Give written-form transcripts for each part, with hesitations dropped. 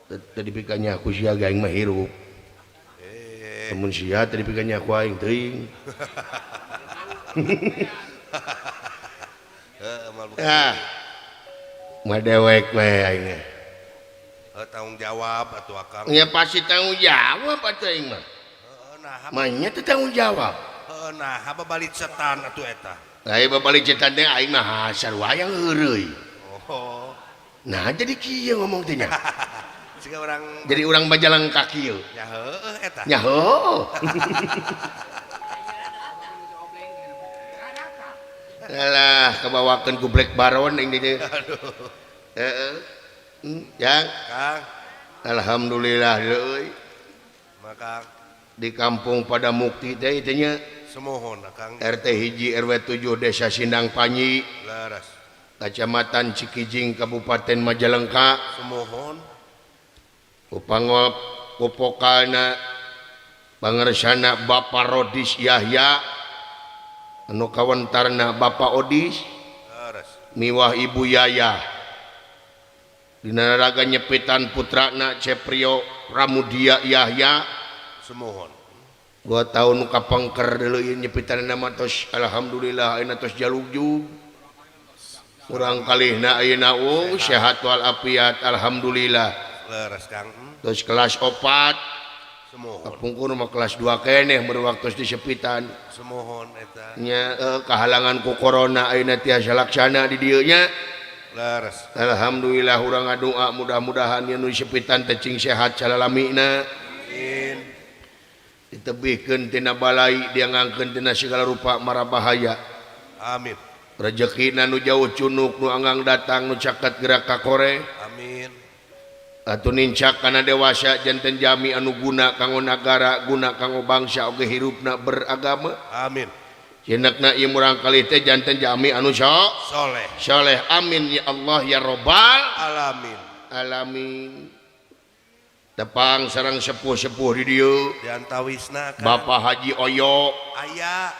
Teu dipikanya ku sia ge aing mah hirup. Mun sia teu dipikanya ku aing teuing. Ah. Mah dewek we aing mah. Tanggung jawab atuh Akang. Ya pasti tanggung jawab atuh aing mah. Nah, Manya teu tanggung jawab. Heuh, nah babalik setan atuh eta. Lah babalik setan teh aing mah sarua hayang heureuy. Oh. Nah jadi kieu ngomong teh nya. Siga urang jadi urang bajalan kaki ieu. Nya heueuh eta. Nya heueuh. Alah kabawakeun ku Black Baron aing teh. Aduh. Heeh. Jang. Kang. Alhamdulillah euy. Maka di kampung pada mukti teh teh nya. Semohon Kang. RT 1 RW 7 Desa Sindang Panyi. Leres. Kecamatan Cikijing Kabupaten Majalengka. Semohon. Upangol kupokalna pangersana Bapak Rodis Yahya anu kawentarna Bapak Odis. Leres. Miwah Ibu Yaya. Dina raga nyepitan putrana Ceprio Pramudia Yahya. Semohon. 2 tahun kapangker dulu ieu nyepitan nama tos alhamdulillah ayeuna tos jalugjug. Urang kalihna ayeuna sehat wal afiat alhamdulillah. Leres Kang. Tos kelas 4. Semohon. Kapungkur mah kelas 2 keneh baru waktu disepitan. Semohon eta. Nya kahalangan ku corona ayeuna tiasa laksana di dieu nya. Leres. Alhamdulillah urang ngadoa mudah-mudahan nya nu disepitan teh cing sehat salalamina. Amin. Ditebihkeun tina balai diangangkeun tina segala rupa mara bahaya. Amin. Rezekina nu jauh cunuk nu anggang datang nu caket gerak ka kore. Amin. Atuh nincak kana dewasa janten jami anu guna kanggo nagara, guna kanggo bangsa oge hirupna beragama. Amin. Cenekna ieu murang kali teh janten jami anu soleh. Soleh. Amin ya Allah ya robbal alamin. Alamin. Tepang sareng sepuh-sepuh di dieu. Di antawisna Kang. Bapak Haji Oyo. Aya.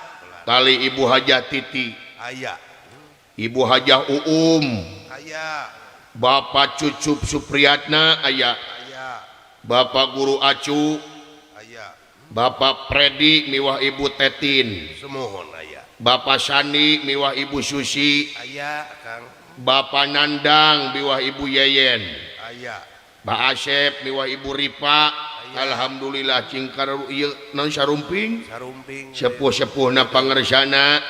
Kali Ibu Hajah Titi. Aya. Ibu Hajah Uum. Aya. Bapak Cucup Supriyatna aya. Aya. Bapak Guru Acu. Aya. Bapak Predi miwah Ibu Tetin. Semohon aya. Bapak Sani miwah Ibu Susi. Aya Kang. Bapak Nandang miwah Ibu Yeyen. Aya. Pak Asep miwah Ibu Ripa. Aya. Alhamdulillah cingkar ieu naon sarumping. Sarumping. Sepuh-sepuhna pangersana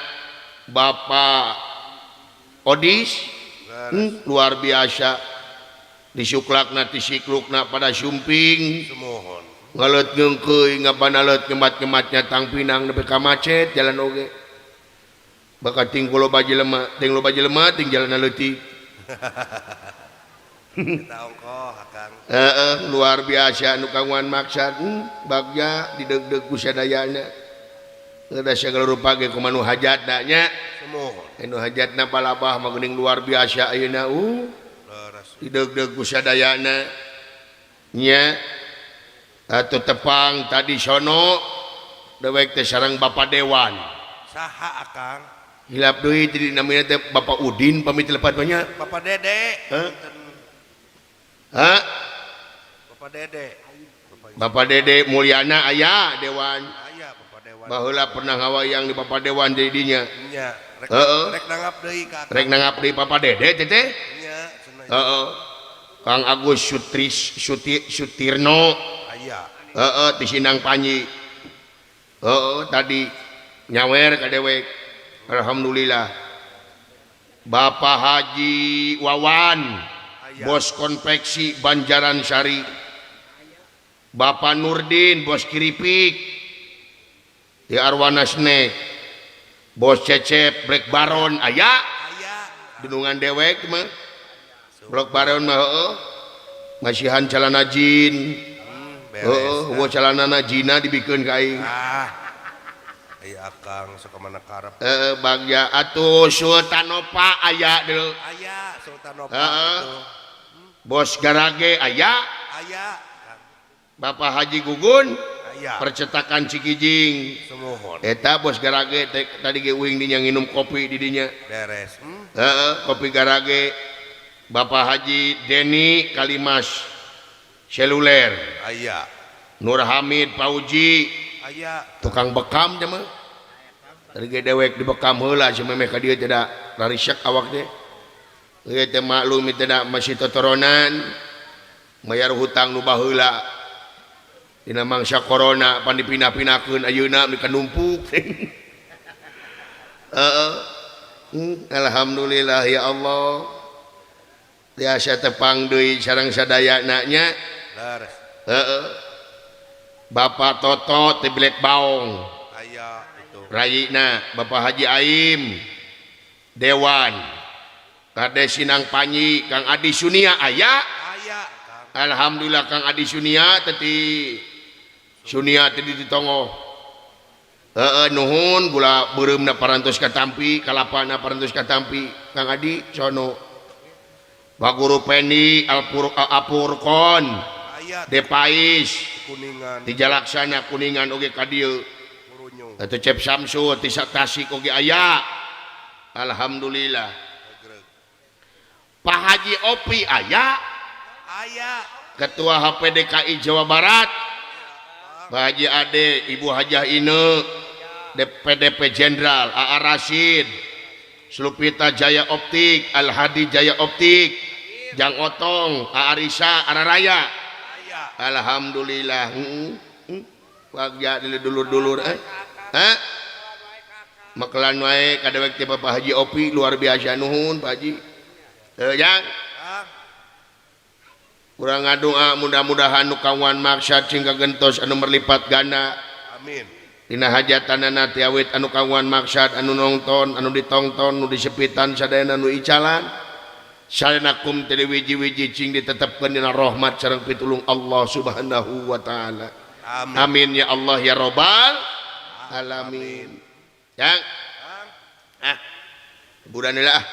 Bapak Odis. Luar biasa disuklakna tisiklukna pada sumping. Semohon. Ngaleut ngeungkeuy ngabanalet ngemat-ngematnya tang pinang nepi ka macet jalan oge. Bakal ting loba jelema, ting loba jelema ting jalan leutik. Eta ongkoh Akang. Heeh, luar biasa nu kaguan maksad bagja didegdeg ku sadayana. Geus sagala rupa ge kumaha nu hajatna nya. Semohon. Anu hajatna palabah mah geuning luar biasa ayeuna Leres. Didegdeg ku sadayana nya. Atuh tepang tadi sono dewek teh sareng Bapak Dewan. Saha Akang? Hilap deui jadi namina teh Bapak Udin pamit lepat mah nya. Bapak Dede. Hah? Hah? Bapak Dede. Bapak Dede Mulyana aya Dewan. Aya Bapak Dewan. Baheula pernah ngawayang di Bapak Dewan jadi dinya. Nya. Rek, heeh. Rek nanggap deui ka Akang. Rek nanggap deui Bapak Dede teh teh. Nya, cenah. Heeh. Kang Agus Sutirno. Aya. Heeh, di Sindang Panji. Heeh, tadi nyawer ka dewek. Alhamdulillah. Bapak Haji Wawan. Aya. Bos konveksi Banjaran Sari. Bapak Nurdin bos keripik di Arwana Snack. Bos Cecep Black Baron aya. Aya. Dunungan dewek mah. Black Baron mah heueuh. Masihan calana jin. Heeh, eueuh calanana jina dibikeun ka aing. Ah. Aya Akang sok mana karep. Heeh, bagja atuh Sultanopa aya deuleu. Aya Sultanopa heeh. Gitu. Bos Garage aya. Aya. Bapak Haji Gugun. Aya. Percetakan Cikijing. Semohon. Eta bos Garage tadi ge uing dinya nginum kopi di dinya. Beres. Heeh, kopi Garage. Bapak Haji Deni Kalimas. Seluler. Aya. Nur Hamid Pauji. Aya. Tukang bekam teh mah. Tadi ge dewek dibekam heula si memeh ka dieu tidak rarisek awak teh. Ieu teh maklum tidak masih totoronan. Mayar hutang nu baheula. Dina mangsa corona pan dipindah-pindahkeun ayeuna mika numpuk. Heeh. Alhamdulillah ya Allah. Tiasa tepang deui sareng sadayana nya. Heeh. Bapak Toto ti Black Baong. Aya itu. Rayina Bapak Haji Aim Dewan Kades Sinang Panji Kang Adi Sunia aya. Aya. Alhamdulillah Kang Adi Sunia teti Sunia tadi ditongoh. Heeh nuhun gula beureumna parantos katampi, kalapana parantos katampi Kang Adi sono. Baguru Pendi Apurkon Depais Kuningan di Jalaksana Kuningan oge ka dieu. Atuh Cep Samsu ti Tasik oge aya. Alhamdulillah. Pak Haji Opi aya. Aya. Ketua HPDKI Jawa Barat. Pak Haji Ade, Ibu Hajah Ine, DPDP Jenderal AA Rasid, Slupita Jaya Optik, Al Hadi Jaya Optik, Jang Otong, A Arisa, Araraya. Alhamdulillah. Wagja dulur-dulur eh. Hah? Makelan wae kadewek teh Bapak Haji Opi luar biasa nuhun Pak Haji. Teu Jang. Urang ngadoa mudah-mudahan nu kawan maksad sing kagentos anu merlipat ganda. Amin. Dina hajatanana ti awit anu kawan maksad anu nongton, anu ditongton, nu disepitan sadayana nu icalan. Sadayana kum teh wiji-wiji cing ditetepkeun dina rahmat sareng pitulung Allah Subhanahu wa taala. Amin. Amin ya Allah ya robbal alamin. Jang. Ah. Hiburan heula ah.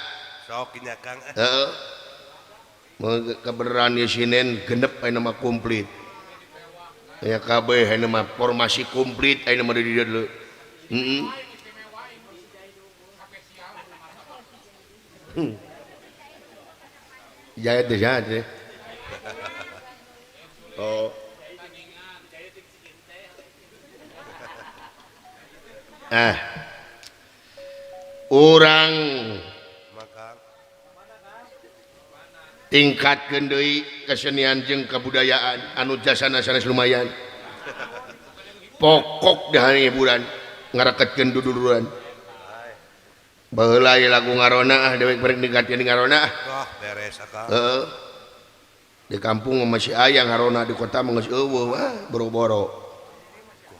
Sok nya Kang. Heeh. Kebenaran di sinen genep ayeuna mah komplit. Aya kabeh ayeuna mah formasi komplit ayeuna mah di dieu deui. Heeh. Jaya teh jaya teh. Oh. Ah. Urang tingkatkeun deui kesenian jeung kebudayaan anu jasana sanes lumayan. Pokok dah hiburan ngareketkeun duduluran. Baheula lagu ngarona ah dewek bareng ningkatkeun ngarona ah. Wah, beres akang. Heeh. Di kampung masih aya ngarona, di kota mah geus eueuh wah boro-boro.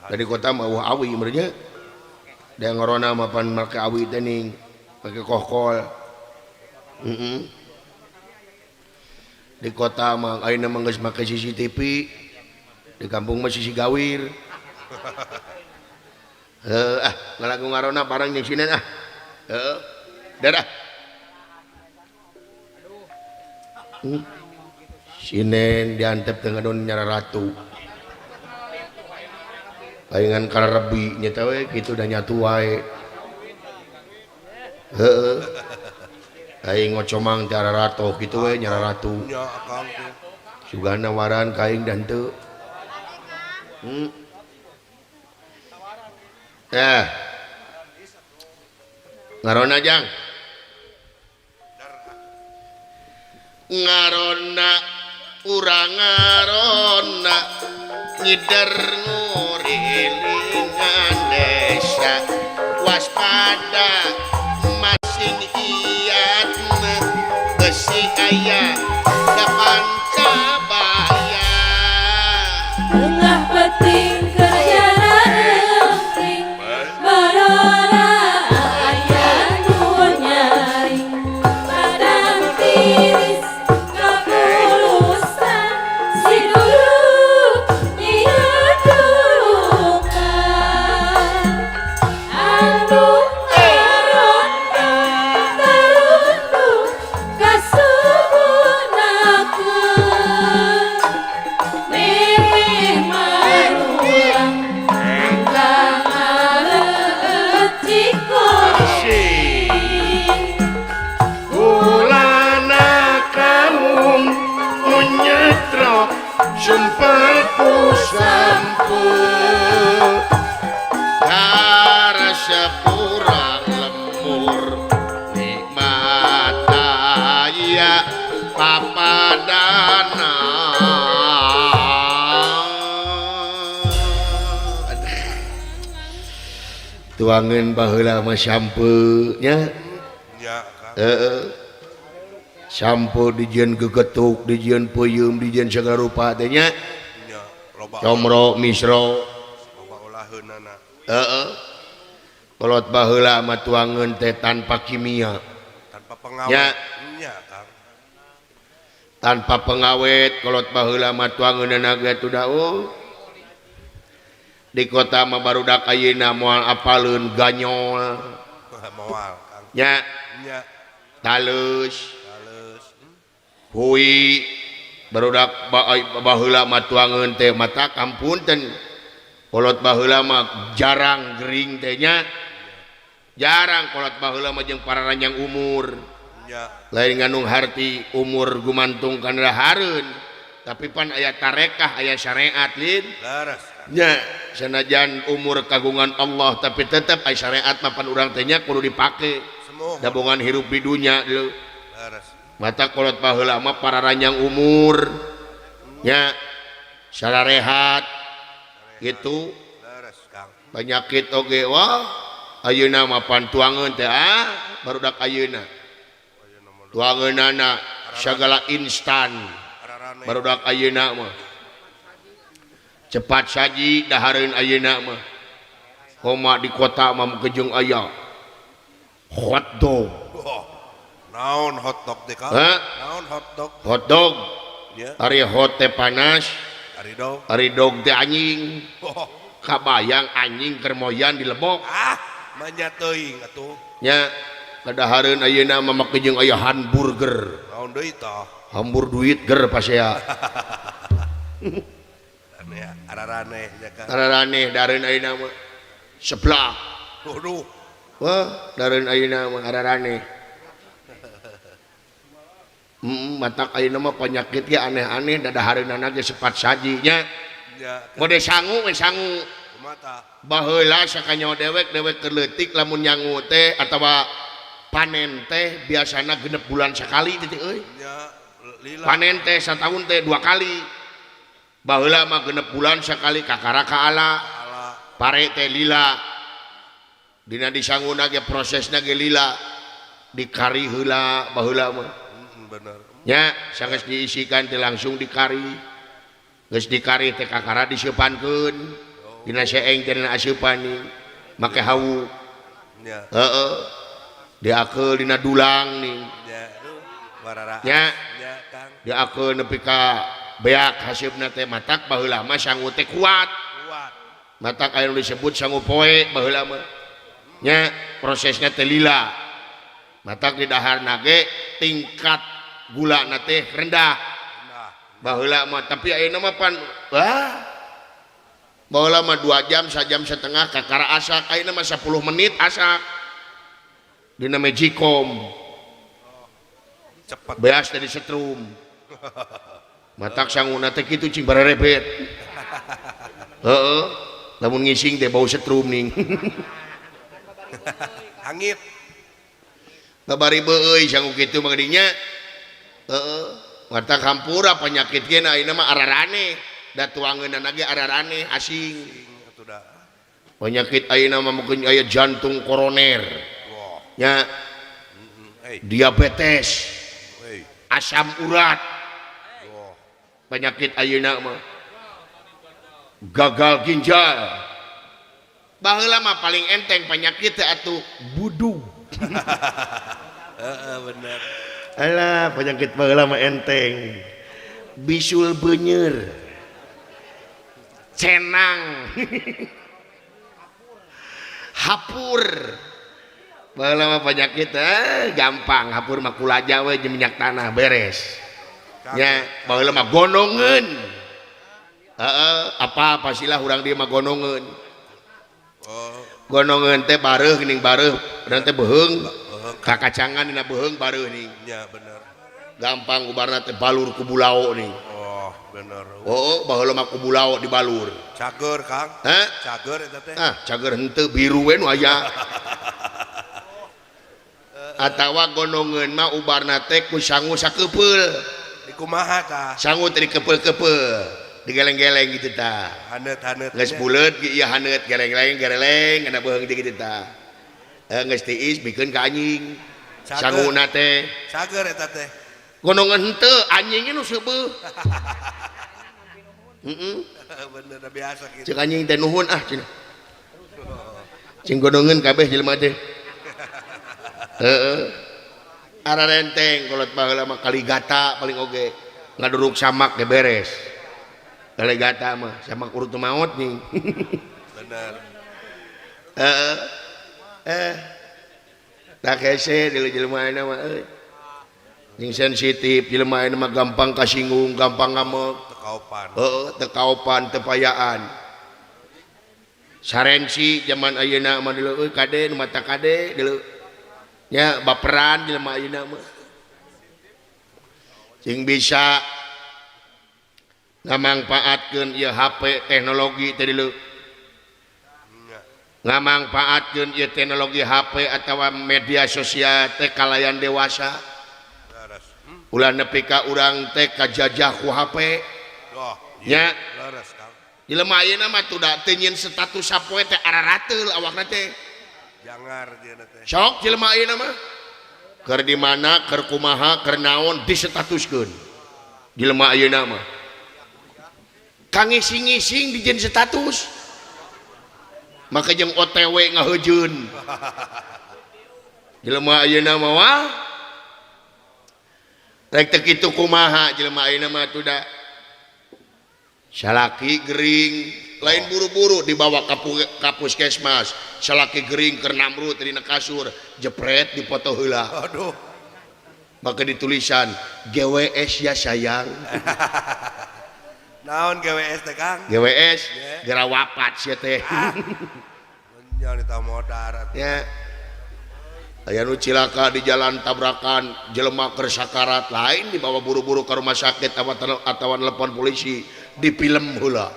Da di kota mah eueuh awi meureun nya. Da ngarona mah pan make awi teh ning, make kohkol. Heeh. Di kota mah ayeuna mah geus make CCTV, di kampung mah sisi gawir. Heuh ah, ngalagu ngarona barang jeung sinen ah. Heeh. Dadah. Sinen diantep teh ngadon nyara ratu. Palingan kararebi nya teh we kitu da nyatu wae. Heeh. Aing ngocomang teh ratu kitu we nyara ratu. Nya akang teh. Sugana waran ka aing dan teu. Eh. Ngarona Jang. Ngarona urang ngarona nyider ngurilingan desa waspada masing iatna besi aya da pancabaya. Tengah peting kerja empring barora aya nu nyaring padang tiris kapulusan si dulu nyieun durukan anu ngarona tarunduk kasuburan. Tuangan baheula mah sampeu nya. Nya, Kang. Heeh. Sampo dijieun gegetuk, dijieun peuyeum, dijieun sagala rupa teh nya. Nya, loba. Comro, misro. Loba olaheunana. Heeh. Kolot baheula mah tuangeun teh tanpa kimia, Tanpa pengawet. Nya. Nya, Kang. Tanpa pengawet kolot baheula mah tuangeunana ge atuh da oh. Di kota mah barudak ayeuna moal apaleun ganyol. Moal, Kang. Nya. Nya. Taleus. Taleus. Hui barudak baheula mah tuangeun teh mata kampunten. Kolot baheula mah jarang gering teh nya. Jarang kolot baheula mah jeung pararanjang umur. Nya. Lain ngandung harti umur gumantung kana hareun, tapi pan aya tarekah, aya syariat lin. Leres. Nya, sanajan umur kagungan Allah tapi tetep aya syariat mah pan urang teh nya kudu dipake. Semohon. Dabongan hirup di dunya leu. Leres. Mata kolot baheula mah pararanjang umur nya sararehat gitu. Leres, Kang. Penyakit oge wah ayeuna mah pan tuangeun teh ah barudak ayeuna tuangeunana sagala instan. Ararane. Barudak ayeuna mah cepat saji dahareun ayeuna mah koma di kota mah mukejeng aya hotdog. Oh, naon hotdog teh, Kang? Hah? Naon hotdog? Hotdog. Nya. Ari hot teh panas, Ari dog. Ari dog teh anjing. Oh. Kabayang anjing keur moyan di lebok. Ah, manya teuing atuh. Nya, kadahareun ayeuna mah make jeung aya hamburger. Naon deui tah? Hambur duit ger pasea. Aneh, araraneh nya, Kang. Araraneh dareun ayeuna mah. Seblak. Waduh. Wah, dareun ayeuna mah araraneh. Matak ayeuna mah penyakit ge aneh-aneh dadahareunana ge cepat saji nya. Nya, Kang. Mode sangu we sangu. Kumaha tah? Baheula sakanyaho dewek dewek keur leutik lamun nyangu teh atawa panen teh biasana 6 bulan sakali teh euy. Nya, lila. Panen teh sataun teh 2 kali. Baheula mah 6 bulan sakali kakara ka ala. Ala. Pare teh lila. Dina disanguna ge prosesna ge lila. Dikari heula baheula mah. Bener. Nya, sanggeus diisikan teh langsung dikari. Geus dikari teh kakara diseupankeun. Dina seeng teh dina aseupan nih. Make hawu. Nya. Heeh. Diakeul dina dulang nih. Nya, aduh, warara. Nya. Nya, Kang. Diakeul nepi ka beak haseupna teh matak baheula mah sangu teh kuat. Kuat. Matak aya nu disebut sangu poe baheula mah. Nya, prosesna teh lila. Matak di daharna ge tingkat gula na teh rendah. Rendah. Baheula mah tapi ayeuna mah pan wah. Baheula mah 2 jam, sajam setengah kakara asak, ayeuna mah 10 menit asak. Dina Magicom. Cepet. Beas dari setrum. Matak sanguna teh kitu cing barerebet. Heeh. Lamun ngising teh bau setrum ning. Hangit. Babari beueuy sangu kitu mah geuning nya. Heeh. Matak hampura penyakit ge ayeuna mah araraneh. Da tuangeunana ge araraneh asing. Atuh da. Penyakit ayeuna mah mungkin aya jantung koroner. Wah. Nya. Hey. Diabetes. Hey. Asam urat. Wah. Penyakit ayeuna mah gagal ginjal. Baheula mah paling enteng penyakit teh atuh budug. Heeh, bener. Alah, penyakit baheula mah enteng. Bisul beunyer. Cenang. Hapur. Baheula mah penyakit gampang, hapur mah kulaja we jeung minyak tanah beres. Nya, baheula mah gondongeun. Heeh, apa pastilah urang dieu mah gondongeun. Oh. Gondongeun teh bareuh geuning bareuh, urang teh beuheung. Beuheung. Kakacangan dina beuheung bareuh ning. Nya bener. Gampang ubarna teh balur ku bulao ning. Oh, bener. Oh, baheula mah ku bulao dibalur. Cager, Kang. Hah? Cager eta teh. Ah, cager henteu biru we nu aya. Atawa gondongeun mah ubarna teh ku sangu sakepeul. Di kumaha tah? Sangu teh dikepeul-kepeul. Digeleng-geleng gitu tah. Haneut-haneut. Geus buleut ieu haneut geleng-geleng gereleng kana beuheung teh kitu tah. Geus tiis bikeun ka anjing. Sanguna teh. Cager eta teh. Gonongan henteu anjingnya nu seubeuh. Heeh. Bener da biasa kitu. Ceuk anjing teh nuhun ah cenah. Cing gonongeun kabeh jelema teh. Heeh. Ara renteng kolot baheula mah kaligata paling oge. Ngaduruk samak ge beres. Kaligata mah samak urut teu maot nih. Bener. Heeh. Tak hese deui jelema ayeuna mah euy. Jeung sensitif jelema ayeuna mah gampang kasinggung, gampang ngamek. Teu kaopan. Heeh, teu kaopan, teu payaan. Sarensi zaman ayeuna mah deuleu euy kade nu mata kade deuleu. Nya baperan jelema ayeuna mah. Cing bisa ngamangpaatkeun ieu HP teknologi teh deuleu. Ngamangpaatkeun ieu teknologi HP atawa media sosial teh kalayan dewasa. Ulah nepi ka urang teh kajajah ku HP. Nya. Jelema ayeuna mah tuh teu nyieun status sapoe teh ararateul awakna teh. Jangar dieuna teh. Sok jelema ayeuna mah. Keur di mana, keur kumaha, keur naon disetatuskeun. Jelema ayeuna mah. Kangising-ngising dijieun status. Maka jeung OTW ngaheujeun. Jelema ayeuna mah wah. Rek teu kitu kumaha jelema ayeuna mah tuh da. Salaki gering, lain buru-buru dibawa ka puskesmas. Salaki gering keur namrut dina kasur, jepret dipoto heula. Aduh. Maka ditulisan GWS ya sayang. Naon GWS teh Kang? GWS geura wapat sia teh. Nya eta modar atuh. Nya. Aya nu cilaka di jalan tabrakan, jelema keur sakarat, lain dibawa buru-buru ka rumah sakit atawa telepon polisi, di film heula.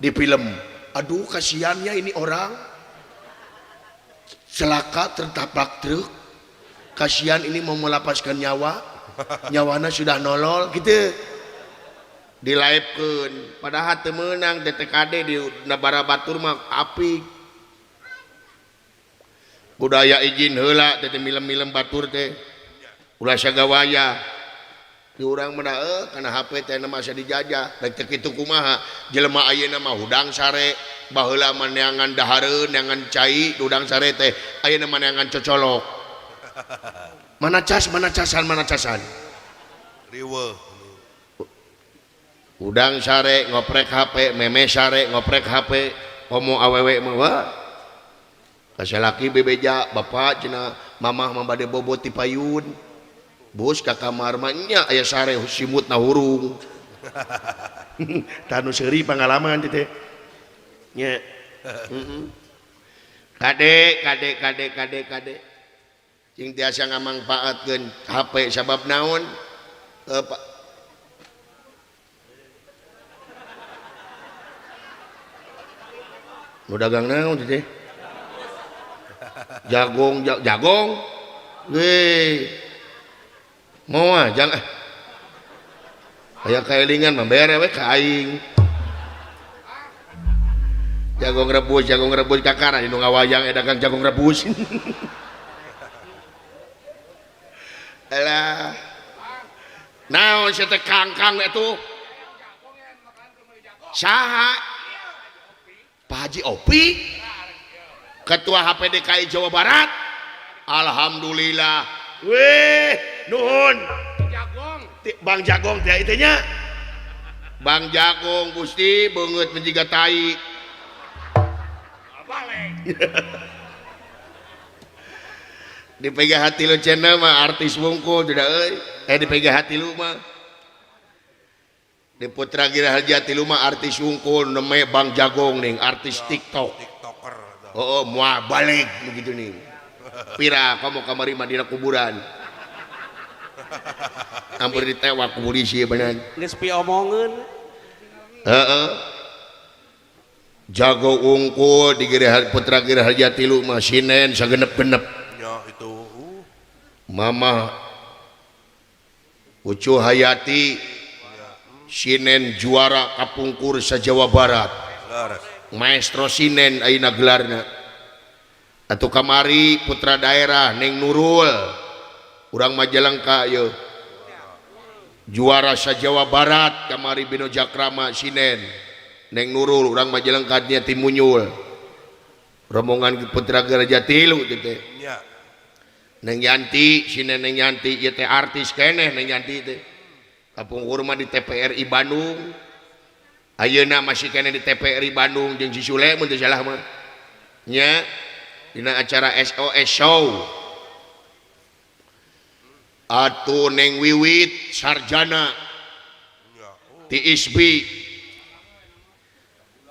Di film. Aduh kasihannya ini orang. Celaka tertabrak truk. Kasihan ini mau melepaskan nyawa. Nyawana sudah nolol gitu. Dilaepkeun padahal teu meunang DTKD di Nabara Batur mah apik. Budaya izin heula teh milem-milem batur teh. Ulah sagawaya. Di urang mah kana HP teh masa dijajah. Rek teu kitu kumaha? Jelema ayeuna mah hudang sare, baheula mah neangan dahareun, neangan cai, hudang sare teh. Ayeuna mah neangan cocolok. Mana cas, mana casan, mana casan. Riweuh. Udang sare ngoprek HP, meme sare ngoprek HP, komo awewe mah wah. Kasalaki bebeja, bapak cenah mamah mah bade bobot ti payun. Bos ka kamar mah nya aya sare simutna hurung. Tah nu seuri pangalaman teh teh. Nya. Heeh. Kade kade kade kade kade. Cing tiasa ngamangpaatkeun HP sabab naon? Pak nu dagang naon teh? Jagong jagong. Weh. Moal jangan. Aya kaelingan mah bere we ka aing. Jagong rebus kakara nu ngawayang dagang jagung rebus. Alah. Naon sia teh kangkang atuh? Saha? Pak Haji Opi? Ketua HPDKI Jawa Barat. Alhamdulillah. Weh, nuhun. Jagong. Bang Jagong teh itu nya. Bang Jagong Gusti beungeut menjiga tai. Balik. Di PGH tilu channel mah artis wungkul tidak euy. Di PGH tilu mah. Di Putra Giraharja tilu mah artis wungkul neme Bang Jagong ning artis TikTok. TikToker. Oh, moal balik begitu nih. Pira kamu kamari mah dina kuburan. Hampir ditewak ku polisi bener. Geus piomongeun. Heeh. Jago wungkul di Giraharja Putra Giraharja tilu mah sinen sagenep-genep. Ya itu. Mama Ucu Hayati. Sinen juara kapungkur sa Jawa Barat. Maestro Sinen ayeuna gelarna. Atuh kamari putra daerah Neng Nurul urang Majalengka ieu. Juara sa Jawa Barat kamari Bino Jakrama Sinen. Neng Nurul urang Majalengka nya ti Munyul. Rombongan putra Geraja tilu teh. Neng Yanti, Sinen Neng Yanti ieu teh artis keneh Neng Yanti teh. Kapungkur mah di TPRI Bandung. Ayeuna masih keneh di TPRI Bandung jeung si Sule mun teu salah mah. Nya dina acara SOS Show. Atuh Neng Wiwit sarjana ti ISBI.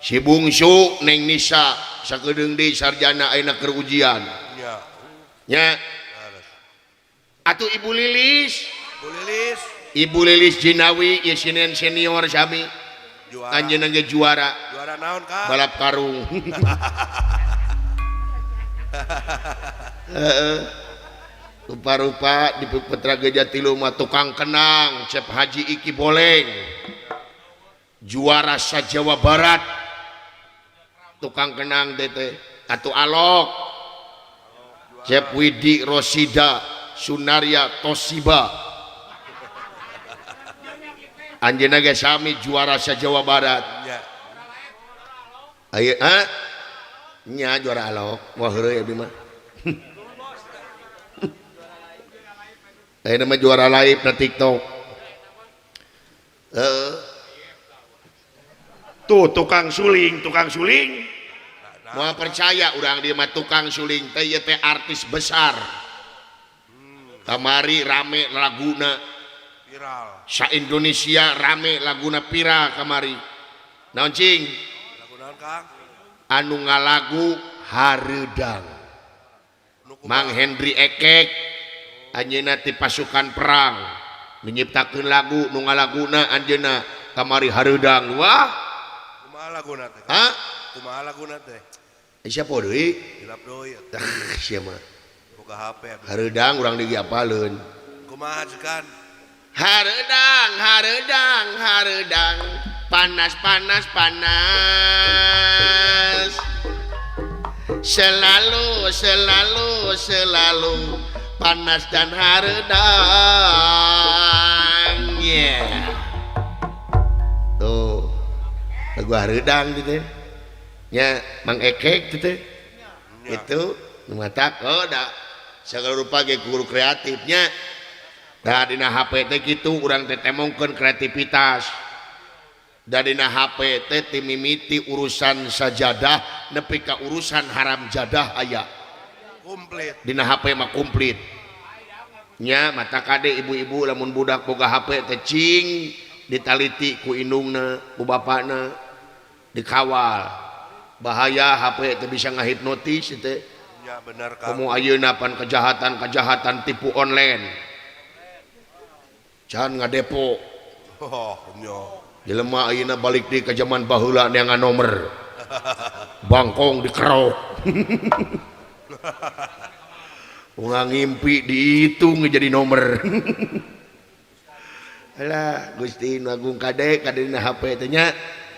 Si bungsu Neng Nisa sakedeung deui sarjana ayeuna keur ujian. Nya. Atuh Ibu Lilis. Bu Lilis. Ibu Lilis Jinawi ieu sinen senior sami. Anjeunna ge juara. Juara naon, Kak? Balap karung. Heeh. Rupa-rupa di Putra Geja tilu mah tukang kenang Cep Haji Iki Boleng. Juara sa Jawa Barat. Tukang kenang teh atuh alok. Cep Widi Rosida Sunaria Toshiba. Anjeunna ge sami juara sa Jawa Barat. Ayeuna ha? Nya juara alok, moal heureuy abdi mah. Ayeuna mah juara live na TikTok. Heeh. Tuh tukang suling, tukang suling. Moal percaya urang dieu mah tukang suling teh ieu teh artis besar. Kamari rame laguna viral. Sa Indonesia rame laguna viral kamari. Naon cing? Lagu naon, Kang? Anu ngalagu Hareudang. Mang Henry Ekek anjeunna ti pasukan perang menyiptakeun lagu nu ngalaguna anjeunna kamari Hareudang. Wah. Kumaha laguna teh? Hah? Kumaha laguna teh? Siapa deui? Hilap deui atuh. Ah, sia mah. Boga HP atuh. Hareudang urang deui apaleun. Kumaha cekan? Hareudang, hareudang, hareudang. Panas, panas, panas. Selalu, selalu, selalu panas dan hareudang. Yeah. Tuh. Lagu hareudang gitu. Nya Mang Ekek gitu. Itu nu matak oh da sagala rupa ge guru kreatifnya. Nah dina HP teh kitu urang teh temongkeun kreativitas. Da dina HP teh ti mimiti urusan sajadah nepi ka urusan haram jadah aya. Komplit. Dina HP mah komplit. Nya mata kade ibu-ibu lamun budak boga HP teh cing ditaliti ku indungna, ku bapana dikawal. Bahaya HP teh bisa ngahipnotis teh. Ya benar Kang. Komo ayeuna pan kejahatan-kejahatan tipu online. Can ngadepo. Oh, nya. Jelema ayeuna balik deui ka zaman baheula neangan nomor. Bangkong dikerok. Urang ngimpi dihitung jadi nomor. Alah Gusti Nu Agung kade kade dina HP teh nya.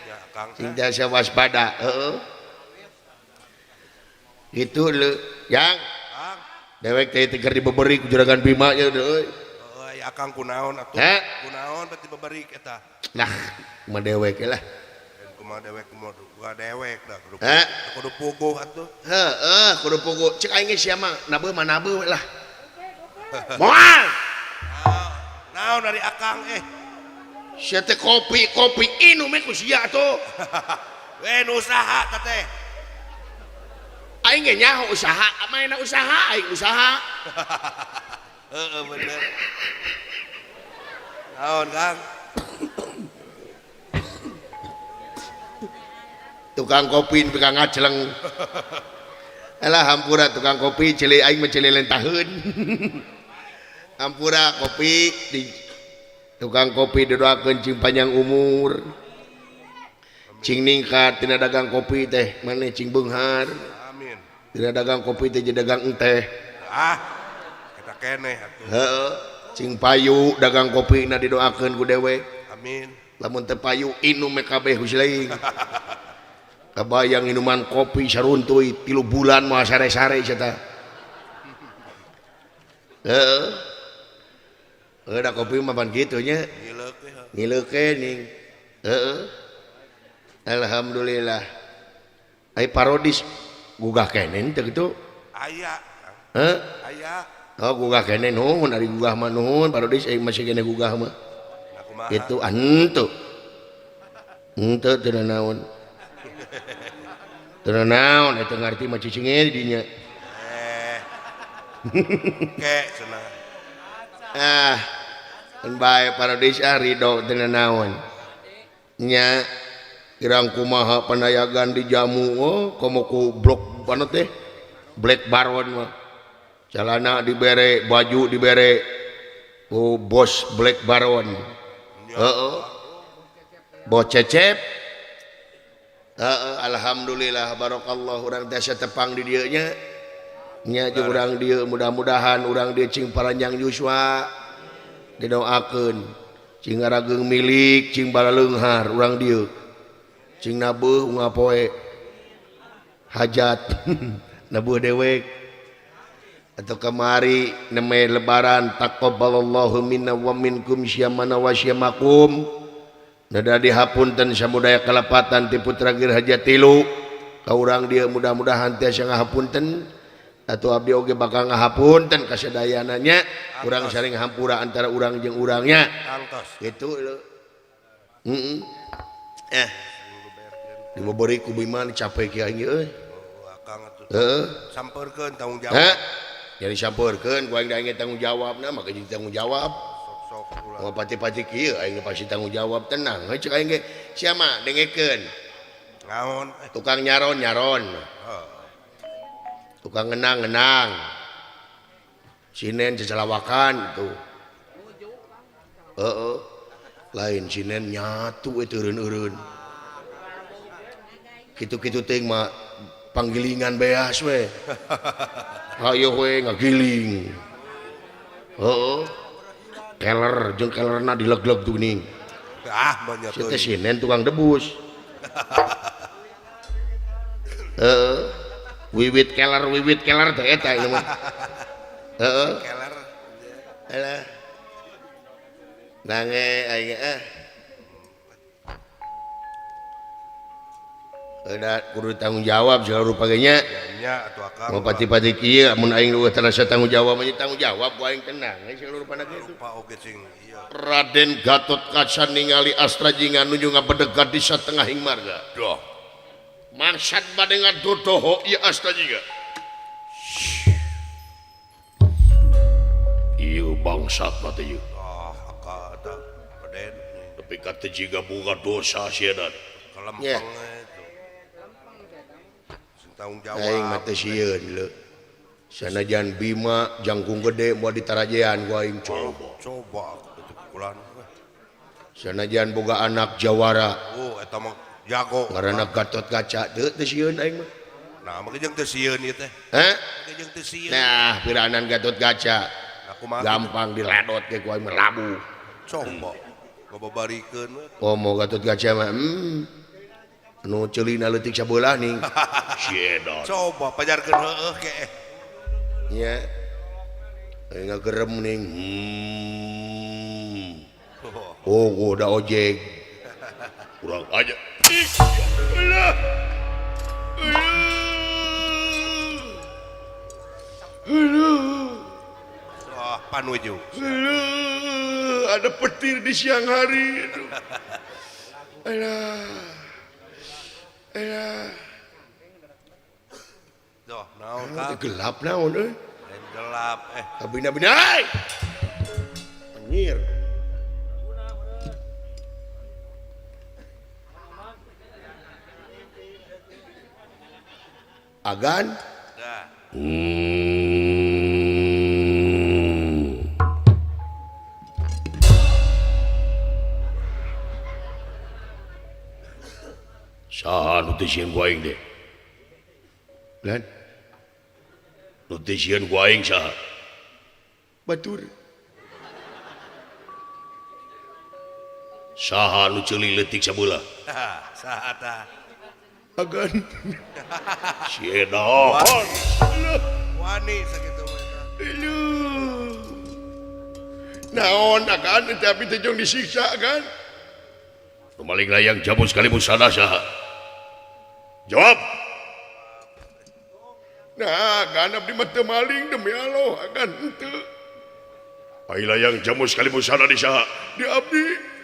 Ya, Kang. Sing tiasa waspada, heeh. Gitu leu, Yang. Kang. Dewek teh teu keur dibeberi ku Juragan Bima nya euy. Heeh, aya Akang kunaon atuh? Kunaon berarti beberi eta? Lah, kumaha dewek lah. Kumaha dewek kumaha dewek dah kudu. Kudu puguh atuh. Heeh, kudu puguh. Cek aing ge sia mah nabeuh mah nabeuh lah. Moal. Naon dari Akang eh? Sia teh kopi-kopi inum we ku sia atuh. We nu usaha ta teh. Aing ge nyaho usaha, maena usaha aing usaha. Heeh bener. Naon Kang? Tukang kopi tukang ngaceleng. Alah hampura tukang kopi ceuli aing mah ceuli lentaheun. Hampura kopi di tukang kopi didoakeun cing panjang umur. Cing ningkat tina dagang kopi teh maneh cing beunghar. Amin. Tina dagang kopi teh jadi dagang enteh. Ah, kita keneh atuh. Heeh, cing payu dagang kopi na didoakeun ku dewek. Amin. Lamun teu payu inum kabeh lain. Kabayang minuman kopi saruntuy 3 bulan mah sare-sare sia. Heeh. Da kopi mah pan kitu nya. Ngileuk ning. Heeh. Alhamdulillah. Ai parodis gugah kene teu kitu? Aya. Heh? Aya. Oh gugah kene nuhun ari gugah mah nuhun parodis aing masih kene gugah mah. Itu henteu. Henteu teu naon. Teu naon eta ngarti mah cicing di dinya. Ke cenah. Ah, kan bae parodis ah ridho teu naon. Nya kirang kumaha panayagan di jamu oh komo ku blok mana teh Black Baron mah. Celana dibere, baju dibere ku bos Black Baron. Heeh. Bos Cecep. Heeh, alhamdulillah barakallah urang teh tepang di dieu nya. Nya jeung urang dieu mudah-mudahan urang dieu cing paranjang yuswa didoakeun cing ngarageung milik cing balaleunghar urang dieu. Cing nabeuh unggal poe hajat nabuh dewek atau kemari neme lebaran taqabbalallahu minna wa minkum syamana wa syamakum nada dihapunten samudaya kalepatan ti putra Girhaja tilu ka urang dieu mudah-mudahan tiasa ngahapunten atau abdi oge bakal ngahapunten ka sadayana nya urang saling hampura antara urang jeung urangnya kitu lho. Heeh. Dibobori ku Bima capek kieu aing euy. Heeh. Sampeurkeun tanggung jawab. Jadi sampeurkeun ku aing da aing tanggung jawabna maka jadi tanggung jawab. Sok-sok pati-pati kieu aing pasti tanggung jawab tenang. Heuh cek aing ge sia mah dengekeun. Naon? Tukang nyaron-nyaron. Tukang ngenang-ngenang. Sinen cecelawakan tuh. Heeh. Lain sinen nyatu we teureun-eureun. Kitu-kitu teuing mah panggilingan beas we. Hayo we ngagiling. Heeh. Keler jeung kelerna dileg-leg tuh geuning. Ah, banyak teuing. Si teh sinen tukang debus. Heeh. Wiwit keler teh eta ieu mah. Heeh. Keler. Alah. Nange aing ah. Udah kudu tanggung jawab segala rupa ge nya. Nya atuh akang. Mau pati-pati kieu mun aing leuwih terasa tanggung jawab mah tanggung jawab ku aing tenang segala rupana kitu. Rupa oge sing ieu. Raden Gatot Kaca ningali Astra Jingga nuju ngabedeg di satengahing marga. Duh. Maksad bade ngadodoho ieu Astra Jingga. Ieu bangsat mah teh ieu. Ah, akang eta Raden. Tapi ka teh jiga boga dosa sieuna. Kalempeng. Tanggung jawab. Aing mah teh sieun leu. Sanajan Bima jangkung gede moal ditarajean ku aing coba. Coba pukulan. Sanajan boga anak jawara. Oh eta mah jago. Ngaranna Gatot Kaca teu teu sieun aing mah. Nah, mah jeung teu sieun ieu teh. Heh? Jeung teu sieun. Nah, piranan Gatot Kaca. Gampang diledot ge ku aing mah labuh. Coba. Ngababarikeun we. Komo Gatot Kaca mah. Nu ceulina leutik sabelah ning. Siedan. Coba pajarkeun heueuh ke. Nya. Aing ngagerem ning. Oh, gua da ojek. Kurang aja. Alah. Aduh. Wah, panuju. Aduh, ada petir di siang hari. Aduh. Alah. Alah. Duh, naon ka? Gelap naon euy? Gelap eh. Kabina-bina. Hey! Anjir. Agan. Dah. Saha nu teu sieun ku aing teh? Lan. Nu teu sieun ku aing saha? Batur. Saha nu ceuli leutik sabelah? Saha tah? Agan. Si edan. Wani sakitu mah. Aduh. Naon agan tapi teh jong disiksa agan. Nu maling layang jamu sekali busana saha? Jawab. Nah, agan abdi mah teu maling demi Allah agan henteu. Ai layang jamu sekali busana di saha? Di abdi.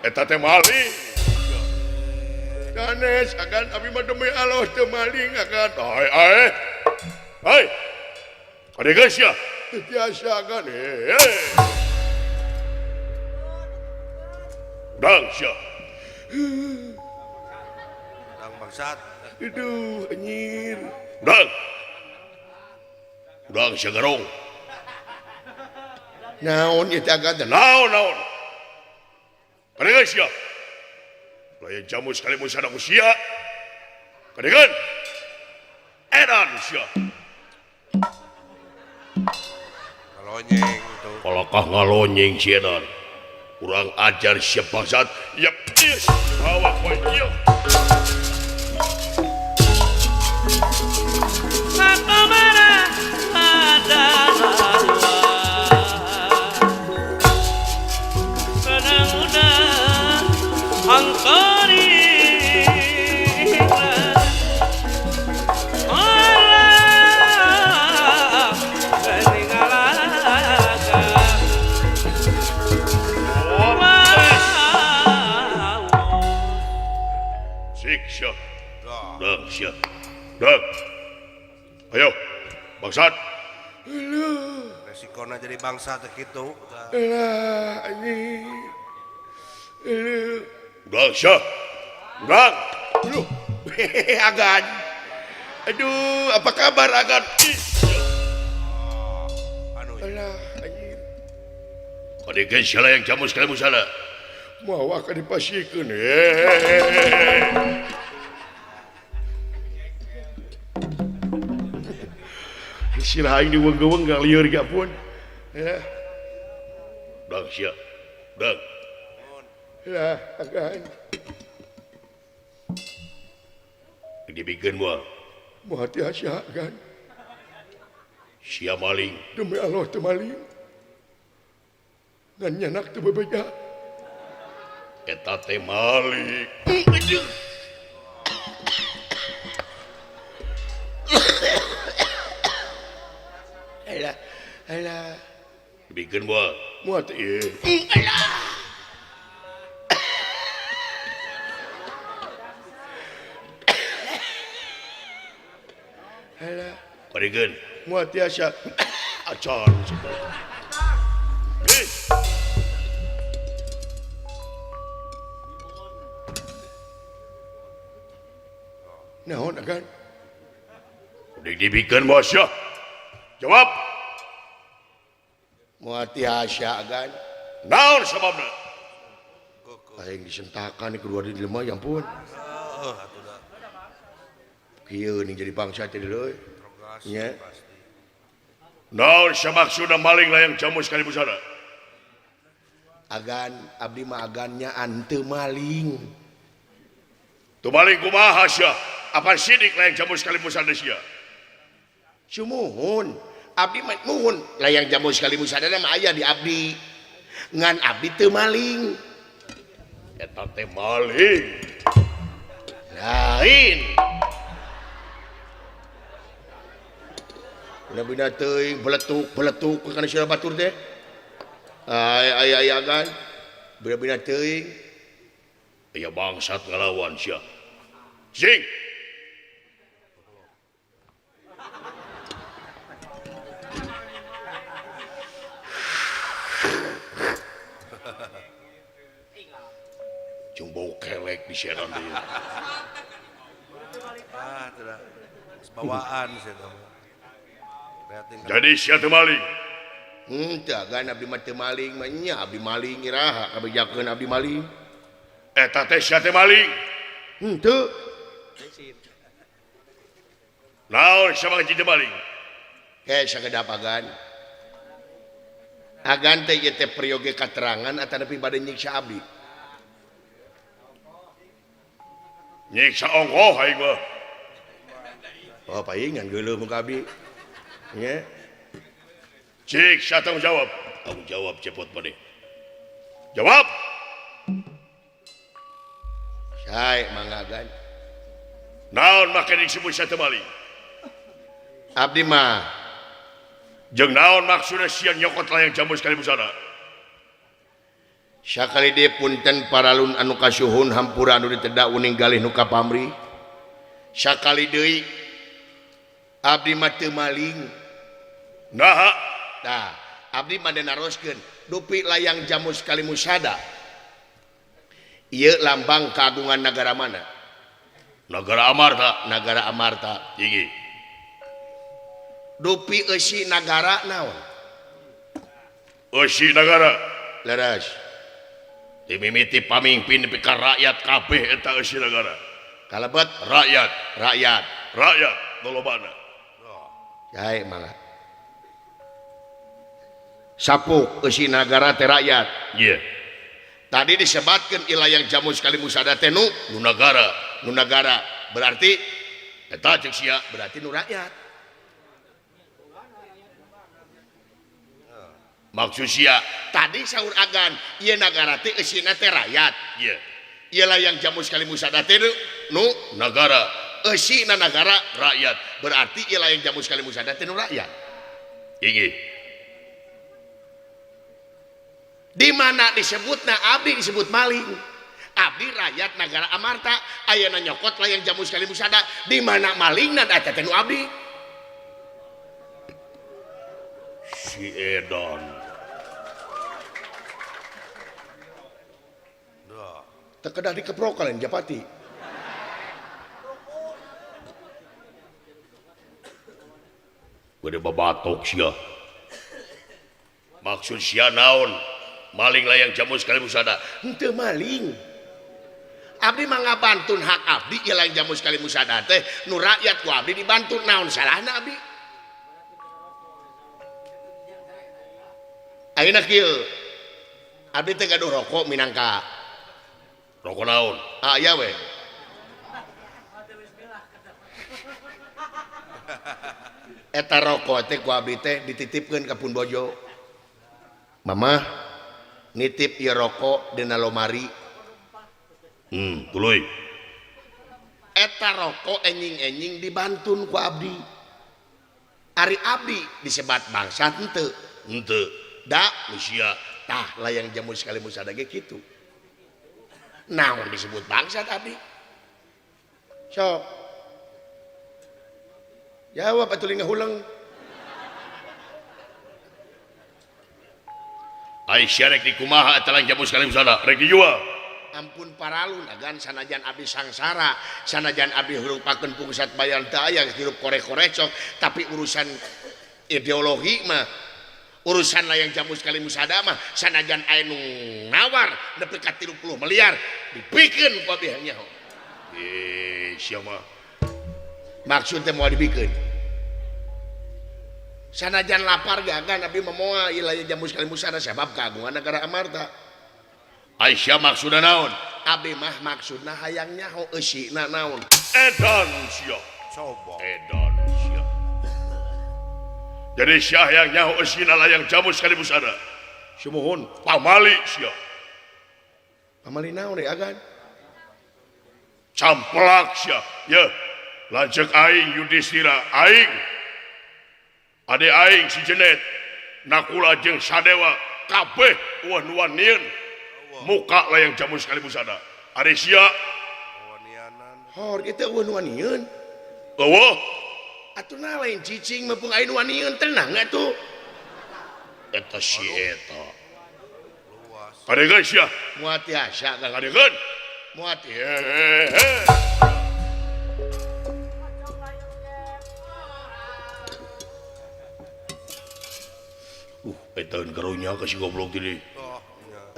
Eta teh maling. Sanes agan abdi mah demi Allah teu maling agan. Ai ai. Ai. Adegan sia. Teu tiasa agan. Udang sia. Udang bangsat. Aduh, anjir. Udang. Udang sia garong. Naon ieu teh agan teh? Naon naon. Kadengan sia. Layan jamu sekali musana ku sia. Kadengan. Edan sia. Ngalonyeng tuh. Kalakah ngalonyeng si edan. Kurang ajar sia bangsat. Yep. Yes. Awak poe ieu. Ayo, bangsat. Resikona jadi bangsa teh kitu. Alah, anjing. Udah, sia. Udah. Aduh. Agan. Aduh, apa kabar Agan? Anu. Alah, anjing. Kadegan sia yang jamu sekali musala. Mawa ka dipasikeun. Sirah aing diweng-weng lieur ge pun. Ya. Dang sia. Dang. Lah, agan. Dibikeun moal. Moal tiasa agan. Sia maling. Demi Allah teu maling. Ngan nyanak teu bebeja. Eta teh maling. Alah, alah. Dibikeun moal. Moal teh ieu. Alah. Alah. Kadegan. Moal tiasa. Acan. Naon agan? Dibikeun moal sia. Jawab. Moal tiasa agan. Naon sababna? Aing disentakan kedua di lemah ya ampun. Heeh atuh da. Kieu ning jadi bangsa teh deui. Nya. Naon samaksudna maling layang jamu sekali busana? Agan abdi mah agannya ante maling. Tu maling kumaha sia? Apa sidik layang jamu sekali busana sia? Sumuhun. Abdi mah muhun layang jamu sekali busana mah aya di abdi. Ngan abdi teu maling. Eta teh maling. Lain. Bina-bina teuing beletuk-beletuk kana sira batur teh. Ay ay ay agan. Bina-bina teuing. Aya bangsat ngalawan sia. Sing. Jeung bau kelek di siaran deui. Ah, teu da. Bawaan sia teh. Jadi sia teu maling. Henteu agan abdi mah teu maling mah nya abdi maling iraha kabejakeun abdi maling. Eta teh sia teh maling. Henteu. Naon sia mah jadi maling? Heh sakedap agan. Agan teh ieu teh peryoge katerangan atanapi bade nyiksa abdi. Nyiksa ongkoh aing mah. Oh paingan geuleuh muka abdi. Nya. Cik sia tanggung jawab. Tanggung jawab cepot maneh. Jawab. Sae mangga gan. Naon make disebut sia teu maling? Abdi mah jeung naon maksudna sia nyokot layang jamus Kalimusada? Sakali deui punten paralun anu kasuhun hampura anu ditedak uning galih nu kapamrih. Sakali deui abdi mah teu maling. Naha? Tah, abdi mah naroskeun dupi layang jamus Kalimusada. Ieu lambang kagungan nagara mana? Nagara Amarta. Nagara Amarta. Tinggi. Dupi eusi nagara naon? Eusi nagara. Leres. Dimimiti pamimpin nepi ka rakyat kabeh eta eusi nagara. Kalebet rakyat, rakyat, rakyat lolobana. Jae mangga. Sapuk eusi nagara teh rakyat. Iya. Tadi disebatkeun ilayang jamus Kalimusada teh nu nagara, nu nagara. Berarti eta ceuk sia berarti nu rakyat. Maksud sia tadi saur agan ieu nagara teh eusina teh rakyat. Iya. Ieu layang jamus Kalimusada teh nu nagara, eusina nagara rakyat. Berarti ieu layang jamus Kalimusada teh nu rakyat. Inggih. Di mana disebutna abdi disebut maling. Abdi rakyat nagara Amarta ayeuna nyokot layang jamus Kalimusada di mana malingna eta teh nu abdi. Si Edan. Tekedah dikeprok kalian Japati. Gede babatok sia. Maksud sia naon? Maling layang jamus Kalimusada. Henteu maling. Abdi mah ngabantun hak abdi ieu layang jamus Kalimusada teh nu rakyat ku abdi dibantun naon salahna abdi? Ayeuna kieu. Abdi teh gaduh rokok minangka rokok naon? Ah iya we. Eta rokok teh ku abdi teh dititipkeun ka pun bojo. Mamah nitip ieu rokok dina lomari. Tuluy. Eta rokok enjing-enjing dibantun ku abdi. Ari abdi disebat bangsa henteu. Henteu. Da sia. Tah layang jamus Kalimusada ge kitu. Naon disebut bangsat abdi? Sok. Jawab atuh ngahuleng. Ai sia rek dikumaha eta layang jamus Kalimusada? Rek dijual. Ampun paralun agan sanajan abdi sangsara, sanajan abdi hurupakeun pungsat bayar teu aya hirup korek-korecok, tapi urusan ideologi mah urusan layang jamus Kalimusada mah sanajan aya nu nawar nepi ka 30 miliar dibikeun ku abdi nyaho. Sia mah maksud teh moal dibikeun. Sanajan lapar gagan abdi mah moal ieu layang jamus Kalimusada sabab kagungan nagara Amarta. Ai sia maksudna naon? Abdi mah maksudna hayang nyaho eusina naon. Edan sia. Coba. Edan sia. Jadi sia hayang nyaho eusina layang jamus Kalimusada. Sumuhun pamali sia. Pamali naon deui agan? Camplak sia. Ye, lanceuk aing Yudhistira aing. Ade aing si Jenet, Nakula jeung Sadewa kabeh eueuh nu wanieun muka layang jamus Kalimusada. Ari sia hor kitu eueuh nu wanieun. Eueuh. Atuh na lain cicing mah pung aya nu wanieun tenang atuh. Eta si eta. Kadegeun sia. Moal tiasa kadegeun. Moal Etaeun karunya ka si goblok teh.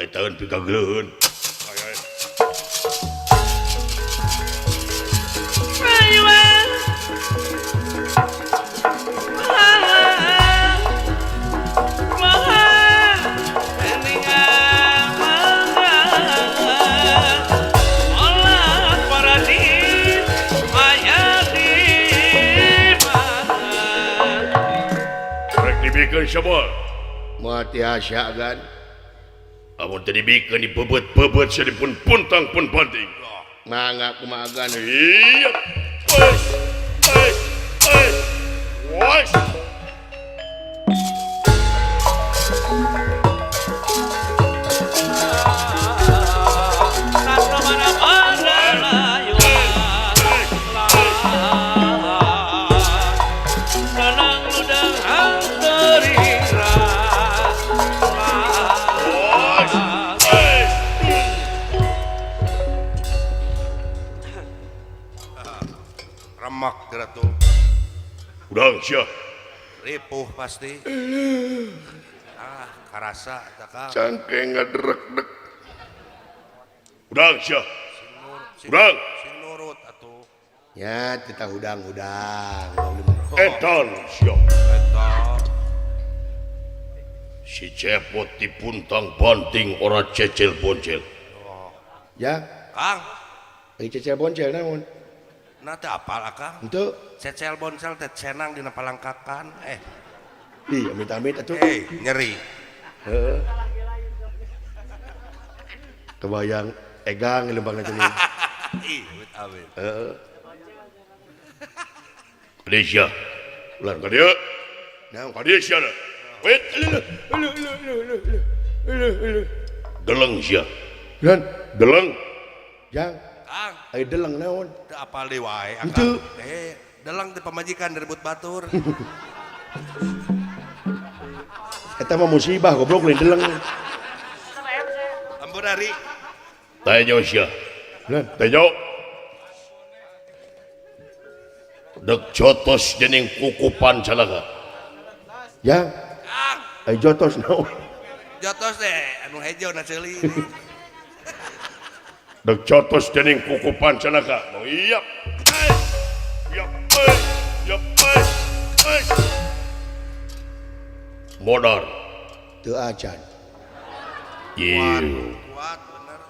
Etaeun pikagleuheun. Olah para di Dibikeun semua. Moal tiasa gan. Amun teu dibikeun dibebet-bebet sia dipun puntang pun banting. Mangga kumaha gan. Iya. Wes. Wes. Wes. Wes. Remak geura tuh. Udang sia. Ripuh pasti. Ah, karasa tah Kang. Cangkeng ngadrek-dek. Udang sia. Udang. Sing nurut atuh. Ya, tita hudang-hudang. Edan sia. Eta. Si Cepot dipuntang banting ora cecil boncel. Ya, Kang. Ai cecil boncel naon? Nah teu apal akang. Henteu. Cecel boncel teh cenang dina palangkakan. Ih, amit-amit atuh. Nyeri. Heeh. Kebayang egang lembangna teh. Ih, amit-amit. Heeh. Kadieu sia. Ulah ka dieu. Naon? Kadieu sia. Wait. Deleng sia. Lan, deleng. Jang. Kang. Ai deleng naon? Teu apal deui wae akang. Henteu. Deleng teh pamajikan direbut batur. Eta mah musibah goblok lain deleng. Ampun ari. Tanya sia. Lan, tanya. Dek jotos dening kukupan calaga. Ya. Kang. Ai jotos naon? Jotos teh anu hejo na ceuli. Dek jotos dening kukupan calaga. Iya. Iya. Iya. Modar. Teu acan. Ieu. Kuat bener.